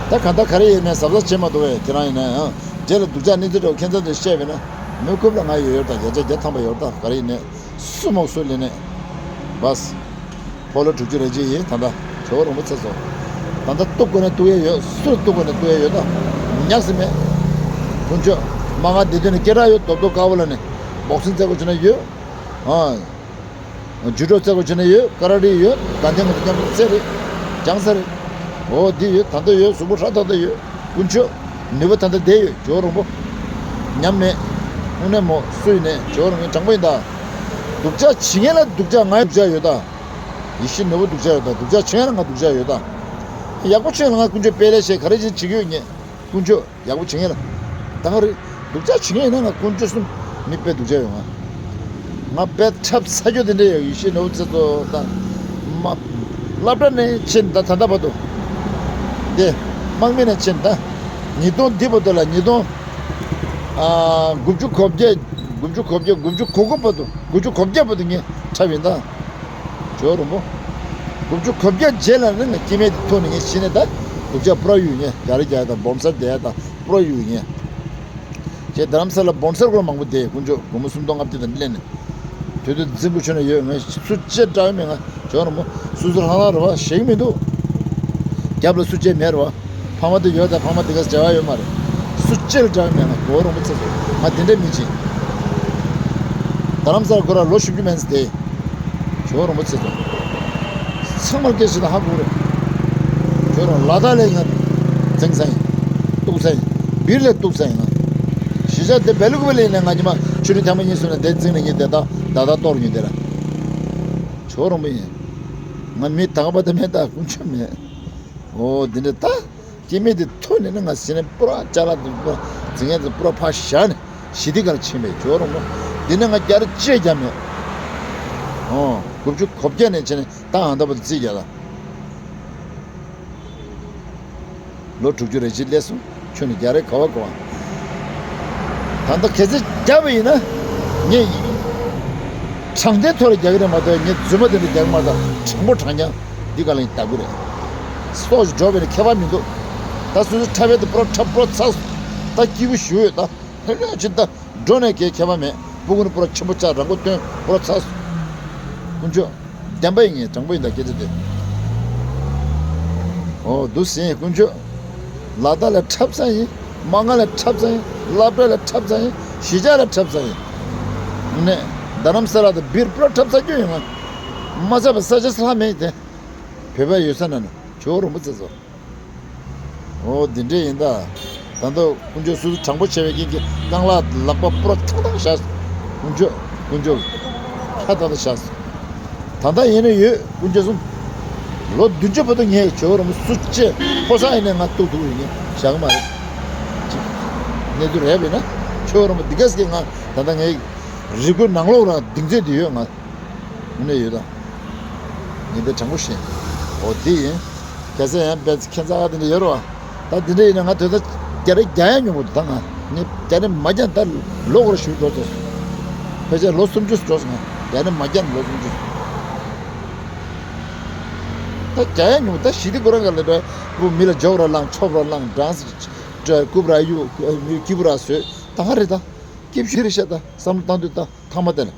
ད་ག་ད་ག་རེ་ཡིན་ནའི་གཟབ་གཟབ་བྱེད་མ་འདུག་བས་ཁྱེད་རང་ཡིན་ན་ཡང་རྗེས་ལ་སྡུག་ཅག་གནས་ཚུལ་འདྲ་བོ་ཁྱེད་ཚོ་འདི་བཤད་པས་ན་མི་རྐུབ་ལ་ང་ཡོད་ཡོད་ད་བརྒྱ་ཆ་བརྒྱ་ཐམ་པ་ཡོད་ད་ག་རེ་ཡིན་ནའི། སུ་མོག་སུ་ལེ་ནས། བས། ཕོ་ལོ་དྲུག་ཅུ་རེ་གཅིག་ཡིན་ད་ལྟ་ཇོ་བོ་རོང་པོ་ཚེ་སོ། ད་ལྟ་གཏུག་དགོས་ན་གཏུག་ཡས་ཡོད་སུ་གཏུག་དགོས་ན་གཏུག་ཡས་ཡོད་ད། ཉག་སི་མེད། དཀོན་མཆོག་མ་ང་འདི་དུས་ནས་སྐད་གྲགས་ཡོད་རྡོབ་རྡོབ་དཀར་པོ་ལ་ནས། སྦོག་སིང་རྩེ་དགོས་བྱུང་ན་ཡོད། ཨ། ཇུ་ཌོ་རྩེ་དགོས་བྱུང་ན་ཡོད་ཀ་ར་ཏེ་ཡོད་དགའ་ལྡན་ང་ཚོ་མཉམ་དུ་རྩེ་རེད། སྦྱང་ས་རེད། འོ་འདི་ཡོད་ད་ལྟ་ཡོད་གཟུགས་པོ་ཧྲ་ད་ལྟ་ཡོད། དཀོན་མཆོག་ནུས་པ་ད་ལྟ་བསྡད་ཡོད་ཇོ་བོ་རོང་པོ། ཉམས་མེད། དངོས་གནས་མོ་སུ་ཡིན་ནས་ཇོ་བོ་རོང་པོ་དྲང་པོ་ཡིན་ད། སྡུག་ཅག་བྱེད་མཁན་ལ་སྡུག་ཅག་ང་ཡི་སྡུག་ཅག་ཡོད་ད། ཡེ་ཤེས་ནོར་བུ་སྡུག་ཅག་ཡོད་ད་སྡུག་ཅག་བྱེད་མཁན་ལ་ང་སྡུག་ཅག་ཡོད་ད། ཡག་པོ་བྱེད་མཁན་ལ་ང་དཀོན་མཆོག་དཔལ་ལས་བྱེད་ག་རེ་བྱེད་བྱེད་ཀྱི་ཡོད་ངས། དཀོན་མཆོག་ཡག་པོ་བྱེད་མཁན་ལ། ད་ག་རེ། སྡུག་ཅག་བྱེད་མཁན་ཡིན་ན་ང་དཀོན་མཆོག་གསུམ། མི་དཔེ་སྡུག་ཅག་ཡོད་ང་། ང་དཔེ་འཁྲབ་ཚ་རྒྱུ་དེ་འདྲ་ཡོད་ཡེ་ཤེས་ནོར་བུ་རྩེ་ཚོ་ད། མ། སློབ་གྲྭ་ནས་ཕྱིན་ད་ད་ལྟ་བར་དུ། དེ། དམག་མི་ནས་ཕྱིན་ད། ཉིས་སྟོང་འདི་བར་དུ་ལ་ཉིས་སྟོང་། ཨ། དགུ་བཅུ་གོ་བརྒྱད། དགུ་བཅུ་གོ་བརྒྱད་དགུ་བཅུ་གོ་དགུ་བར་དུ་དགུ་བཅུ་གོ་བརྒྱད་བར་དུ་ངས་འཁྲབ་ཡིན་ད། ཇོ་རོང་པོ། དགུ་བཅུ་གོ་བརྒྱད་རྗེས་ལ་ནི་ང་སྐྱེ་དམན་དེ་ཐོག་ནས་ངས་ཤི་ནས་ད་སྡུག་ཅག་པུ་ར་ཡོད་ངས་རྒྱ་རི་རྒྱ་དང་སྦོམ་སར་བསྡད་དང་པུ་ར་ཡོད་ངས། ཁྱེད་རྡ་རམ་ས་ལ་སྦོམ་སར་སྐོར་མང་པོ་བསྡད་དགུན་ཆོག་སྒོར་མོ་སུམ་སྟོང་ལྔ་བརྒྱ་དང་ལེན་ནས། དུས་དུ་རྫིང་བུ་ཆུ་ན་ཡོད་ངས་སུ་ཅེ་འདྲ་མེད་ང་ཇོ་རོང་པོ་སུ་སུ་ལྷང་ལྷང་རེད་བ་ཞེག་མི་འདུག་རྒྱབ་ལ་སུ་ཅེ་མེད་རེད་བ། ཕ་མ་དེ་ཡོད་ད་ཕ་མ་དེ་ག་བྱ་བ་ཡོད་མ་རེད། སུ་ཅེ་ལ་འདྲ་མེད་ང་ཇོ་རོང་པོ་ཚེ་ཚོ་ང་དེ་འདྲ་མི་བྱེད། རྡ་རམ་ས་ལ་སྐོར་ར་ལོ་བཞི་བཅུ་མན་ཙི་བསྡད། ཇོ་རོང་པོ་ཚེ་ཚོ། ཚང་མར་སྐད་ཆ་དང་ཧ་གོ་རེད། ཇོ་རོང་ལ་དྭགས་ལས་ང་འཛིང་ས་ཡིན། གཏུག་ས་ཡིན། སྦིར་ལས་གཏུག་ས་ཡིན་ང་། གཞིས་ཆགས་དེ་བེ་ལུ་ཀུ་བེ་ལས་ནས་ང་ཉི་མ་ཆུ་རིན་ཐེངས་མ་གཉིས་སོང་ནས་དེ་འཛིང་ནས་ངས་དེ་དག་ད་ལྟ་གཏོར་ཉོས་དེ་ར། ཇོ་རོང་པོ་ཡིན། ང་མི་དག་པ་དེ་མེད་ད་དཀོན་མཆོག་མེད། ཨོ་འདི་འདྲ་ད། སྐྱེ་དམན་དེ་ཐོན་ནས་ནི་ང་ཟེར་ནས་པུ་ར་ཅ་ལག་དེ་པུ་ར་འཛིང་ཡས་དེ་པུ་ར་ཕར་བཞག་ནས་ཞི་བདེ་གར་ཕྱིན་པའི་ཇོ་རོང་པོ། འདི་ནས་ང་རྒྱ་རི་གཅིག་རྒྱབ་མེད། ཨོ་དགུ་བཅུ་གོ་བརྒྱད་ནས་བྱས་ནས་ད་ཨ་མདའ་བར་དུ་རྩིས་རྒྱག་ད། ལོ་དྲུག་ཅུ་རེ་གཅིག་སླེབས་སོང་། ཁྱོད་ནི་རྒྱ་རི་ག་བ་ག་བ། ད་ལྟ་གལ་སྲིད་རྒྱབ་པ་ཡིན་ན། ངས་དྲང་བདེན་ཐོག་ལ་རྒྱག་གི་རེད་མ་གཏོགས་ངས་རྫུན་མ་དེ་འདྲ་རྒྱག་གི་མ་རེད། དྲང་པོ་དྲང་རྐྱང་འདི་ག་ལ་ཡིན་ལྟ་གི་རེད། སྲོག་ཞིག་འགྲོ་བས་ནི་ཁྱད་པར་མི་འདུག་ད་སོ་སོའི་འཁྲབ་པའི་དེ་པུ་ར་འཁྲབ་པུ་ར་ཚར་སོང་། ད་སྐྱིད་པོ་ཞུ་ཡོད་ད། ཧེ་ལས་ཅི་ད་འགྲོ་ནས་གའི་ཁྱད་པར་མེད། སྤུ་གུ་ནི་པུ་ར་ཆེན་པོ་ཆགས་རང་མགོ་ཐོན་པུ་ར་ཚར་སོང་། དཀོན་མཆོག་བདེན་པ་ཡིན་ངེས་དྲང་པོ་ཡིན་ད་སྐད་ཆ་དེ། ཨོ་འདུག་ཟིན་དཀོན་མཆོག་ལ་དྭགས་ལ་འཁྲབ་ས་ཡིན། མ་ང་ལ་འཁྲབ་ས་ཡིན། སློབ་གྲྭ་ལ་འཁྲབ་ས་ཡིན། གཞིས་ཆགས་ལ་འཁྲབ་ས་ཡིན། ནས་རྡ་རམ་ས་ལ་དང་སྦིར་པུ་ར་འཁྲབ་ས་རྒྱུ་ཡིན་ང་། མ་ཚད་པ་ས་ཆ་ས་ལྷག་མེད་དེ། བོད་པ་ཡོད་ས་ན་ན་ཇོ་རོང་པོ་ཚེ་ཚོ། ཨོ་འདི་འདྲས་ཡིན་ད། ད་ལྟ་དཀོན་མཆོག་སོ་སོ་དྲང་པོ་བྱས་པའི་རྐྱེན་གྱིས་རྐང་ལག་ལག་པ་པུ་ར་ཐང་ཐང་བཞག་དཀོན་མཆོག་དཀོན་མཆོག་ཁ་ཐང་ཐང་བཞག་ད་ལྟ་ཡིན་ན་ཡོད་དཀོན་མཆོག་གསུམ། ལོ་བདུན་ཅུ་བར་དུ་ངས་ཇོ་རོང་པོ་སུ་ཅེ་ཕོ་གསར་ཡིན་ནའི་ང་གཏུག་ཐུབ་ཡིན་ངས་བཞག་གི་མ་རེད། གཅིག་གནས་ཚུལ་རེད་པས་ན་ཇོ་རོང་པོ་འདི་ག་ཟེ་ང་ད་ལྟ་ངའི་རིག་པའི་ནང་ལོགས་ལ་གདེང་ཚོད་དེ་ཡོད་ང་། དངོས་གནས་ཡོད་དམ། ངས་འདི་དྲང་པོ་བཤད། འོ་འདི་ཡིན། གལ་སྲིད་ཡང་དཔེ་ཁྱད་མཚར་དེ་འདྲ་ཡོད་རེད་བ། ད་འདི་འདྲ་ཡིན་ན་ང་དེ་ཚོ་རྒྱ་རི་རྒྱག་ཡ་མྱོང་བ་འདུག་ད་ང་ངས་རྒྱ་རི་མ་རྒྱག་ད་ལོ་འཁོར་ཞུ་འགྲོ་ཚོ། ཕལ་ཆེར་ལོ་སུམ་ཅུ་འགྲོ་སོང་ང་རྒྱ་རི་མ་རྒྱག་ལོ་སུམ་ཅུ། ད་རྒྱག་ཡ་མྱོང་ད་ཞི་བདེ་ཁོ་རང་ག་ལ་འདྲ་བུ་མི་ལ་འཇོག་ར་བླངས་ཆོབ་ར་བླངས་འགྲངས་སྐུབ་ར་གཡུག་སྐྱིད་པོ་ར་བཟོས་ད་ག་རེད་ད། སྐྱིད་ཤོས་རེད་ཤག་ད་བསམ་བློ་བཏང་དུས་ད། ཐ་མ་དེ་ལ།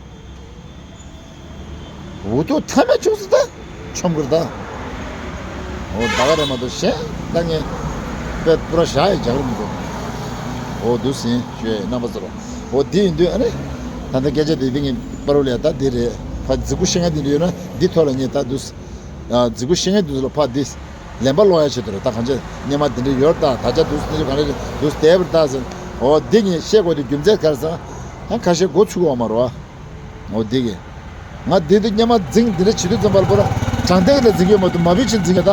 འུ་ཐུག་ཐ་མའི་ཆུང་སུ་ད། ཆོམ་གིར་ད། འོ་ད་ག་རེ་མ་གཏོགས་གཞན་ད་ངས་དཔེ་པུ་ར་བཞག་ཡི་རྒྱག་རུ་མི་འདུག་འོ་འདུག་ཟིན་ཞུ་ཡ་ཡིན་རྣམ་པ་ཚོར། འོ་འདི་ཡིན་དུས་ཨ་ནི། ད་ལྟ་སྐད་ཆ་དེ་འདི་ངས་པ་རུ་ལས་ད་འདི་རེད་ཕ་རྫིག་པོ་ཤེས་ང་འདི་འདྲ་ཡོད་ན་འདི་ཐོག་ལ་ངས་ད་འདུག་རྫིག་པོ་ཤེས་ང་འདུག་ལ་ཕ་འདི། ལན་པ་ལོག་ཡ་ཆེད་དུ་རེད་ད་གང་ཅི་སྙེ་མ་འདི་འདྲ་ཡོད་ད་ད་ཆ་འདུག་འདི་གང་རེད་འདུག་དེ་བར་ད་ཟིན་འོ་འདི་ངས་བཤད་དགོས་དུས་རྒྱུ་མཚན་ག་རེ་ཟེར་ན། ཡང་ཁ་ཤས་མགོ་ཚུགས་ཡོད་མ་རེད་བ། འོ་འདི་གི། ང་འདི་འདི་སྙེ་མ་འཛིང་འདི་འདྲ་བྱེད་དུས་ཙམ་པ་ལ་པོ་ར་དྲང་བདེན་ལ་འཛིང་གི་ཡོད་མ་གཏོགས་མ་བུ་ཆེན་འཛིང་གི་ད།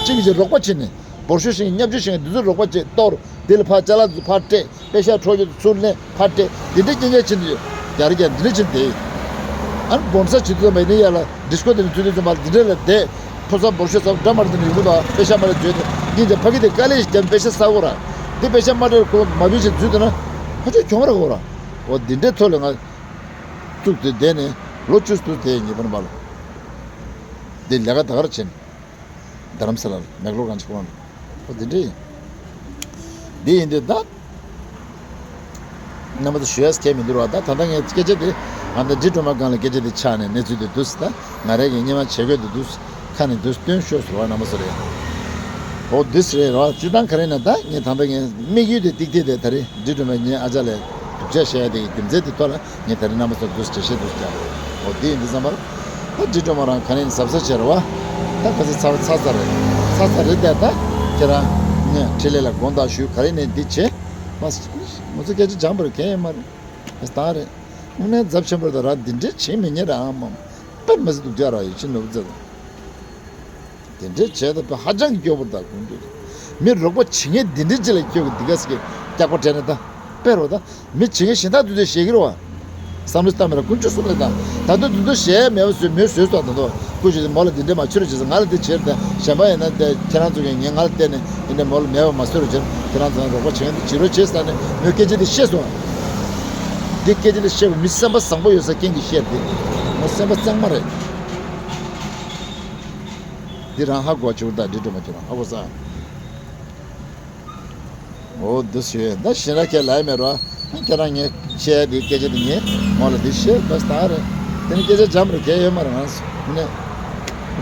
གཅིག་གིས་རོགས་པ་བྱེད་ནས་འབོར་ཤོག་ཤིང་བརྙབ་བཅོས་ཤིང་འདི་ཚོ་རོགས་པ་བྱེད་གཏོར་འདི་ལ་ཕར་ཅ་ལག་ཚོ་ཕར་སྤྲད་པེ་ཤག་འཕྲོག་རྒྱུ་ཚུར་ལེན་ཕར་སྤྲད་འདི་འདྲ་རྐྱང་རྐྱང་བྱེད་འདི་ཡོད་རྒྱ་རི་རྒྱ་འདི་འདྲ་བྱེད་འདི། ཨ་ནི་སྦོམ་ས་བྱེད་དུས་ཙམ་པ་ཡིན་ན་ཡ་ལ་ཌིས་ཀོ་དེ་ནས་ཚུད་དུས་ཙམ་པ་འདི་འདྲ་ལ་བསྡད་ཕོ་གསར་འབོར་ཤོག་ཚ་པོ་འདྲ་མར་དེ་ནས་ཡོང་གི་འདུག་ཨ་པེ་ཤག་མ་རེད་བརྗོད་དེ་སྙིང་རྗེ་ཕ་གི་དེ་དཀའ་ལས་ཤིག་བརྒྱབ་པེ་ཤག་ས་གོ་ར་འདི་པེ་ཤག་མ་སྤྲད་ཁོ་མ་བུ་ཆེན་འཛུལ་འདི་ན་ཕ་ཆོས་གྱོང་ར་གོ་ར། འོ་འདི་འདྲའི་ཐོག་ལ་ང་བཙུགས་ཏེ་བསྡད་ནས་ལོ་བཅུ་དྲུག་དེ་ཉེ་བར་འབར། འདི་ལས་ཀ་ད་གར་བྱེད། རྡ་རམ་ས་ལ་མེག་ལོར་གང་ཅིག་ཁོང་ཨོ་འདི་འདྲ་ཡིན། འདི་ཡིན་དུས་ད། རྣམ་པ་ཚོ་ཞུ་ཡས་སྐད་མི་འདུག་ར་ད་ད་ལྟ་ངས་སྐད་ཆ་དེ་ཨ་ད་འདི་སྒྲོལ་མ་སྒང་ལ་སྐད་ཆ་དེ་ཆགས་ནས་གནས་ཚུལ་དེ་འདུག་ཟེར་ད་ང་རང་གི་སྙེ་མ་བྱེད་དགོས་དེ་འདུག་ཟེར། ཁ་ནས་འདུག་སྟོན་ཤོག་ཟེར་བ་རྣམ་པ་ཚོ་རེད། འོ་འདི་ཟེར་རེད་རོ་སྤྱིར་བཏང་ག་རེ་ན་ད་ངས་ད་ལྟ་ངའི་དམིགས་ཡུལ་དེ་ཏིག་ཏིག་དེ་ད་རེས་འདི་སྒྲོལ་མས་ངའི་ཨ་ཅག་ལ་སྡུག་ཅག་བཤད་ཡ་དེ་གི་རྒྱུ་མཚན་དེ་ཐོག་ལ་ངས་ད་རེས་རྣམ་པ་ཚོར་འདུག་འགྲེལ་བཤད་འདུག་བརྒྱབ་རེད། འོ་འདི་ཡིན་དུས་ཙམ་པར་ད་འདི་སྒྲོལ་མ་རང་ག་རེ་ཡིན་གཟབ་གཟབ་བྱེད་རེད་བ། ད་ག་ཚོད་ཚར་ཚར་ཚར་རེད་ཚར་ཚར་རེད་དེ་ད་ཁྱེད་རང་ངས་འཕྲིན་ལས་ལ་དགོངས་དག་ཞུ་ག་རེ་ནས་འདི་བྱེད་མ་ང་ཚོ་སྐད་ཆ་སྦྱངས་པར་གལ་ཡོད་མ་རེད། ད་རེད་དངོས་གནས་ཚབས་ཆེན་པོ་རེད་ད་ར་འདི་འདྲས་བྱེད་མི་ཉན་ར་ཨ་མ་དཔེ་མི་སྲིད་སྡུག་ཅག་ར་ཡིན་ཕྱིན་ནོར་བུ་རྩེ་དང་། དེ་འདྲའི་བྱས་ད་དཔེ་ཧ་ཅང་གི་སྐྱོ་པོ་དང་དགོངས་འདུག་མི་རོགས་པ་བྱེད་མཁན་འདི་འདྲའི་ཅི་ལ་སྐྱོ་གི་འདི་ག་ཟེར་གི་སྐྱག་པ་སྤྲད་ན་ད་དཔེ་རོ་ད་མི་བྱེད་མཁན་གཞན་དག་དུས་ཚོད་བཤད་ཀྱི་རེད་བ། བསམ་བློ་བཏང་མེད་ལ་དཀོན་མཆོག་གསུམ་ལ་ད་ད་དུང་དུས་ཚོད་བཤད་མེད་པ་བཟོས་མོས་བཟོས་སོགས་ད་དོ་སྐུ་ཞིག་མོ་ལ་འདི་འདྲ་མ་ཆུ་རུ་བྱེད་ས་ང་ལ་འདི་བྱེད་ད་གཞན་པ་ཡིན་ན་དེ་ཁྱེད་རང་ཚོ་གིས་ངས་ང་ལ་བལྟས་ནས་འདི་འདྲ་མོ་ལ་མེད་པ་མ་བཟོས་རུ་བྱེད་ཁྱེད་རང་ཚོ་རོགས་པ་བྱེད་མཁན་འདི་བྱེད་རོགས་བྱེད་ས་ནས་མོས་སྐད་ཆ་འདི་བཤད་སོང་། འདི་སྐད་ཆ་འདི་བཤད་པ་མི་སེམས་པ་བཟང་པོ་ཡོད་ས་རྐྱེན་གྱིས་བཤད་དེ་མོ་སེམས་པ་གཙང་མ་རེད། འདི་རང་ཧ་གོ་བྱུང་ད་འདི་འགྲོ་མ་བྱུང་རང་ཧ་གོ་ས། འོ་འདི་ཞུ་ད་ཤི་ན་ཁྱེད་ལ་མེད་རོ། ཁྱེད་རང་ངས་བཤད་དེ་སྐད་ཆ་དེ་ངས་མོ་ལ་འདི་བཤད་ད་ད་རེད། དེ་ནི་སྐད་ཆ་འཇམ་རེད་གལ་ཡོད་མ་རེད་ང་ནི།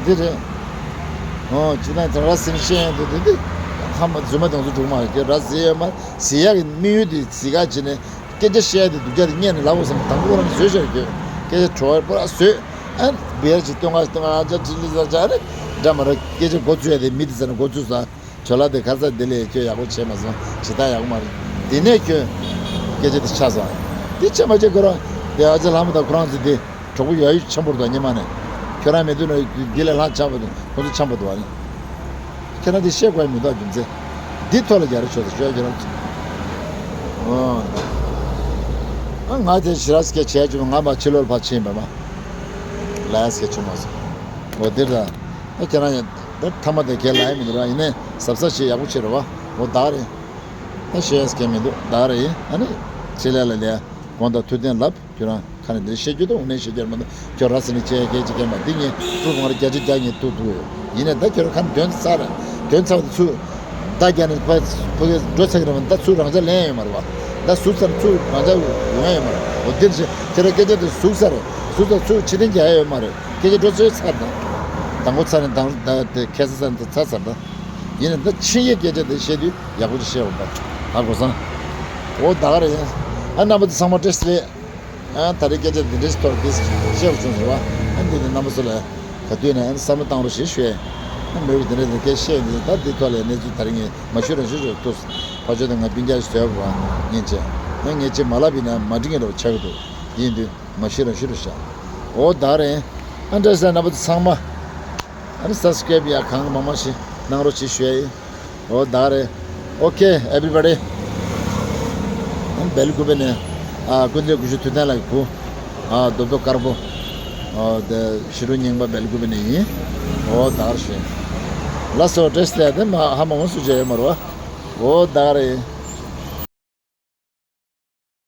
འདི་རེད། ཨོ་ཅི་ན་དེ་ར་སིན་ཤེས་དེ་དེ་དེ་ཧ་མ་རྫུན་མ་དང་ཚོ་འགྲུག་མ་རེད་ར་ཟི་ཡོད་མ་ཟི་ཡག་གི་དམིགས་ཡུལ་དེ་ཟི་ག་ཅི་ནས། སྐད་ཆ་བཤད་དེ་སྡུག་ཅག་དེ་ཉན་ནས་ལབ་དགོས་བསམ་དང་པོ་རང་བཟོས་བྱས་ཡོད། སྐད་ཆ་བྲོ་བ་པོ་ར་བཟོས། ཨ་བེར་གྱི་སྟོན་ཁ་སྟོན་ཁ་ཅག་ཅི་ལི་ཟ་ཅག་རེད། འདྲ་མ་རེད་སྐད་ཆ་འགོ་བཙུགས་ཡ་དེ་མི་དེ་ཟ་ན་འགོ་བཙུགས་ས། ཇོ་ལགས་དེ་ཁ་ས་དེ་ལས་ཁྱོད་ཡག་པོ་བྱས་མ་སོང་ཇི་ལྟར་ཡག་པོ་མ་རེད། དེ་ནས་ཁྱོད་སྐད་ཆ་དེ་ཆགས་སོང་། དེ་བྱས་མ་བྱས་ཁོ་རང་དེ་ཨ་ཅག་ལྷ་མོ་དང་ཁོ་རང་ཚོ་དེ་གྲོགས་པོ་ཡ་ཡུ་འཆམ་པོ་རེད་ད་སྔོན་མ་ནས། ཁྱོད་རང་མེད་དུས་ན་དེ་ལས་ལྷག་འཆམ་པོ་དང་ཁོ་ཚོ་འཆམ་པོ་འདུག་བ་ནི། ཁྱེད་རང་དེ་བཤད་དགོས་མི་འདུག་རྒྱུ་མཚན། འདི་ཐོག་ལ་རྒྱ་རེ་ཆོག་ཏུ་ཤོད་ཁྱེད་རང་ཚོ། ཨོ། ང་དེ་ཞི་ར་སྐད་བྱས་བྱུང་ང་མ་ཕྱི་ལོགས་ཕར་ཕྱིན་པ་མ། ལས་སྐད་བྱུང་མ་སོང་། འོ་དེ་ར། ཨ་ཁྱེད་རང་ཡང་ད་ཐ་མ་དེ་ཁས་ལ་ཡ་མི་འདུག་ར་ཡིན་ནའི་གཟབ་གཟབ་བྱེད་ཡག་པོ་བྱེད་ར་བ། འོ་ད་རེད། ད་བཤད་ཡས་སྐད་མི་འདུག་ད་རེད་ཡིན་ཨ་ནི། ཕྱི་ལས་ལ་ལས་དགོངས་དག་ཐུགས་བདེན་ལབ། ཁྱོད་རང་ཁ་ནས་འདིར་བཤད་རྒྱུ་དང་འོ་ནས་བཤད་རྒྱུ་མ་གཏོགས་ཁྱོད་ར་སེ་ནས་བྱས་སྐད་ཅིག་སྐད་མ་འདི་ངས་ཀྲུག་ང་ར་བརྒྱ་ཆ་བརྒྱ་ངས་ཐུག་ཐུག་ཡོད། ཡིན་ནས་ད་ཁྱོད་རང་ཁ་ནས་དོན་ཚར་དོན་ཚར་བ་དེ་ཚུར་ད་རྒྱ་ནས་ཕ་ཕ་གིར་འགྲོ་ཚར་གི་རེད་མ་ད་ཚུར་རང་ཅག་ལེན་ཡོད་མ་རེད་བ། ད་ཟུག་ཚར་ཚུར་རང་ཅག་ཡོང་ཡ་ཡོད་མ་རེད་འོ་འདིར་བཤད་ཁྱོད་ར་སྐད་ཆ་དེ་ཟུག་ཚར་ཟུག་ཚར་ཚུར་ཕྱི་ཐེངས་རྒྱག་ཡ་ཡོད་མ་རེད་སྐད་ཆ་འགྲོ་ཚར་ཚར་ད། དང་པོ་ཚར་ནས་དང་ད་དེ་ཁ་སང་ཚར་ནས་ད་ཚར་ཚར་ད། ཡིན་ནས་ད་ཕྱི་ཡི་སྐད་ཆ་དེ་བཤད་དུས་ཡག་པོ་ཅིག་བཤད་འོང་ད་ཧ་གོ་སོང་། འོ་ད་ག་རེད་ཡིན། ཨ་རྣམ་པ་ཚོ་ཚང་མ་བཀྲ་ཤིས་བདེ་ལེགས། ཨ་ད་རེས་སྐད་ཆ་འདི་འདྲའི་ཐོག་འདི་བཤད་དགོས་བྱུང་ཟེར་བ། ཨ་འདི་ནི་རྣམ་པ་ཚོ་ལ་ག་དུས་ནས་ཨ་བསམ་བློ་བཏང་རོགས་ཞེས་ཞུ་ཡས། ཨ་མོས་ཀྱི་འདི་འདྲའི་འདི་སྐད་བཤད་འདི་ད་འདི་ཐོག་ལ་གནས་ཚུལ་ད་རེས་ངས་མ་ཞུ་རང་ཞུ་ཞུ་ཐུག་ཕ་ཆོས་དང་ང་སྤུན་ཀྱག་ཞིག་བཟོས་པ་ངས་བྱས། ཨ་ངས་ཅིག་མ་ལབ་ཡིན་ན་མ་འགྲིག་ངེས་རོགས་ཆགས་ཀྱི་འདུག་ཡིན་དུས་མ་ཞུ་རང་ཞུ་རོགས་བྱ། འོ་ད་རེད། ཨ་འདྲ་ཟེར་རྣམ་པ་ཚོ་ཚང་མ། ཨ་ནི་སབ་སི་ཀེ་རེབ་ཡ་གང་མང་མང་ཞིག་གནང་རོགས་ཞེས་ཞུ་ཡ་ཡིན། འོ་ད་རེད། Okay everybody. ཨ་ནི་སྦེལ་ཀུ་པེ་ནས། ཨ་ཀུན་མཛོད་དགུ་ཤུ་ཐུབ་བསྟན་ལགས་ཀྱི་བུ། ཨ་རྡོ་རྡོ་དཀར་པོ། ཨ་དེ་ཞི་ཀྲུའུ་རྙིང་པ་སྦེལ་ཀུ་པེ་ནས་ཡིན། འོ་ད་རེད་ཞེས། ལགས་སོ་བཀྲ་ཤིས་བདེ་ལེགས་དེ་མ་ཧ་མ་འོང་སུ་བྱས་ཡོད་མ་རེད་བ། འོ་ད་རེད།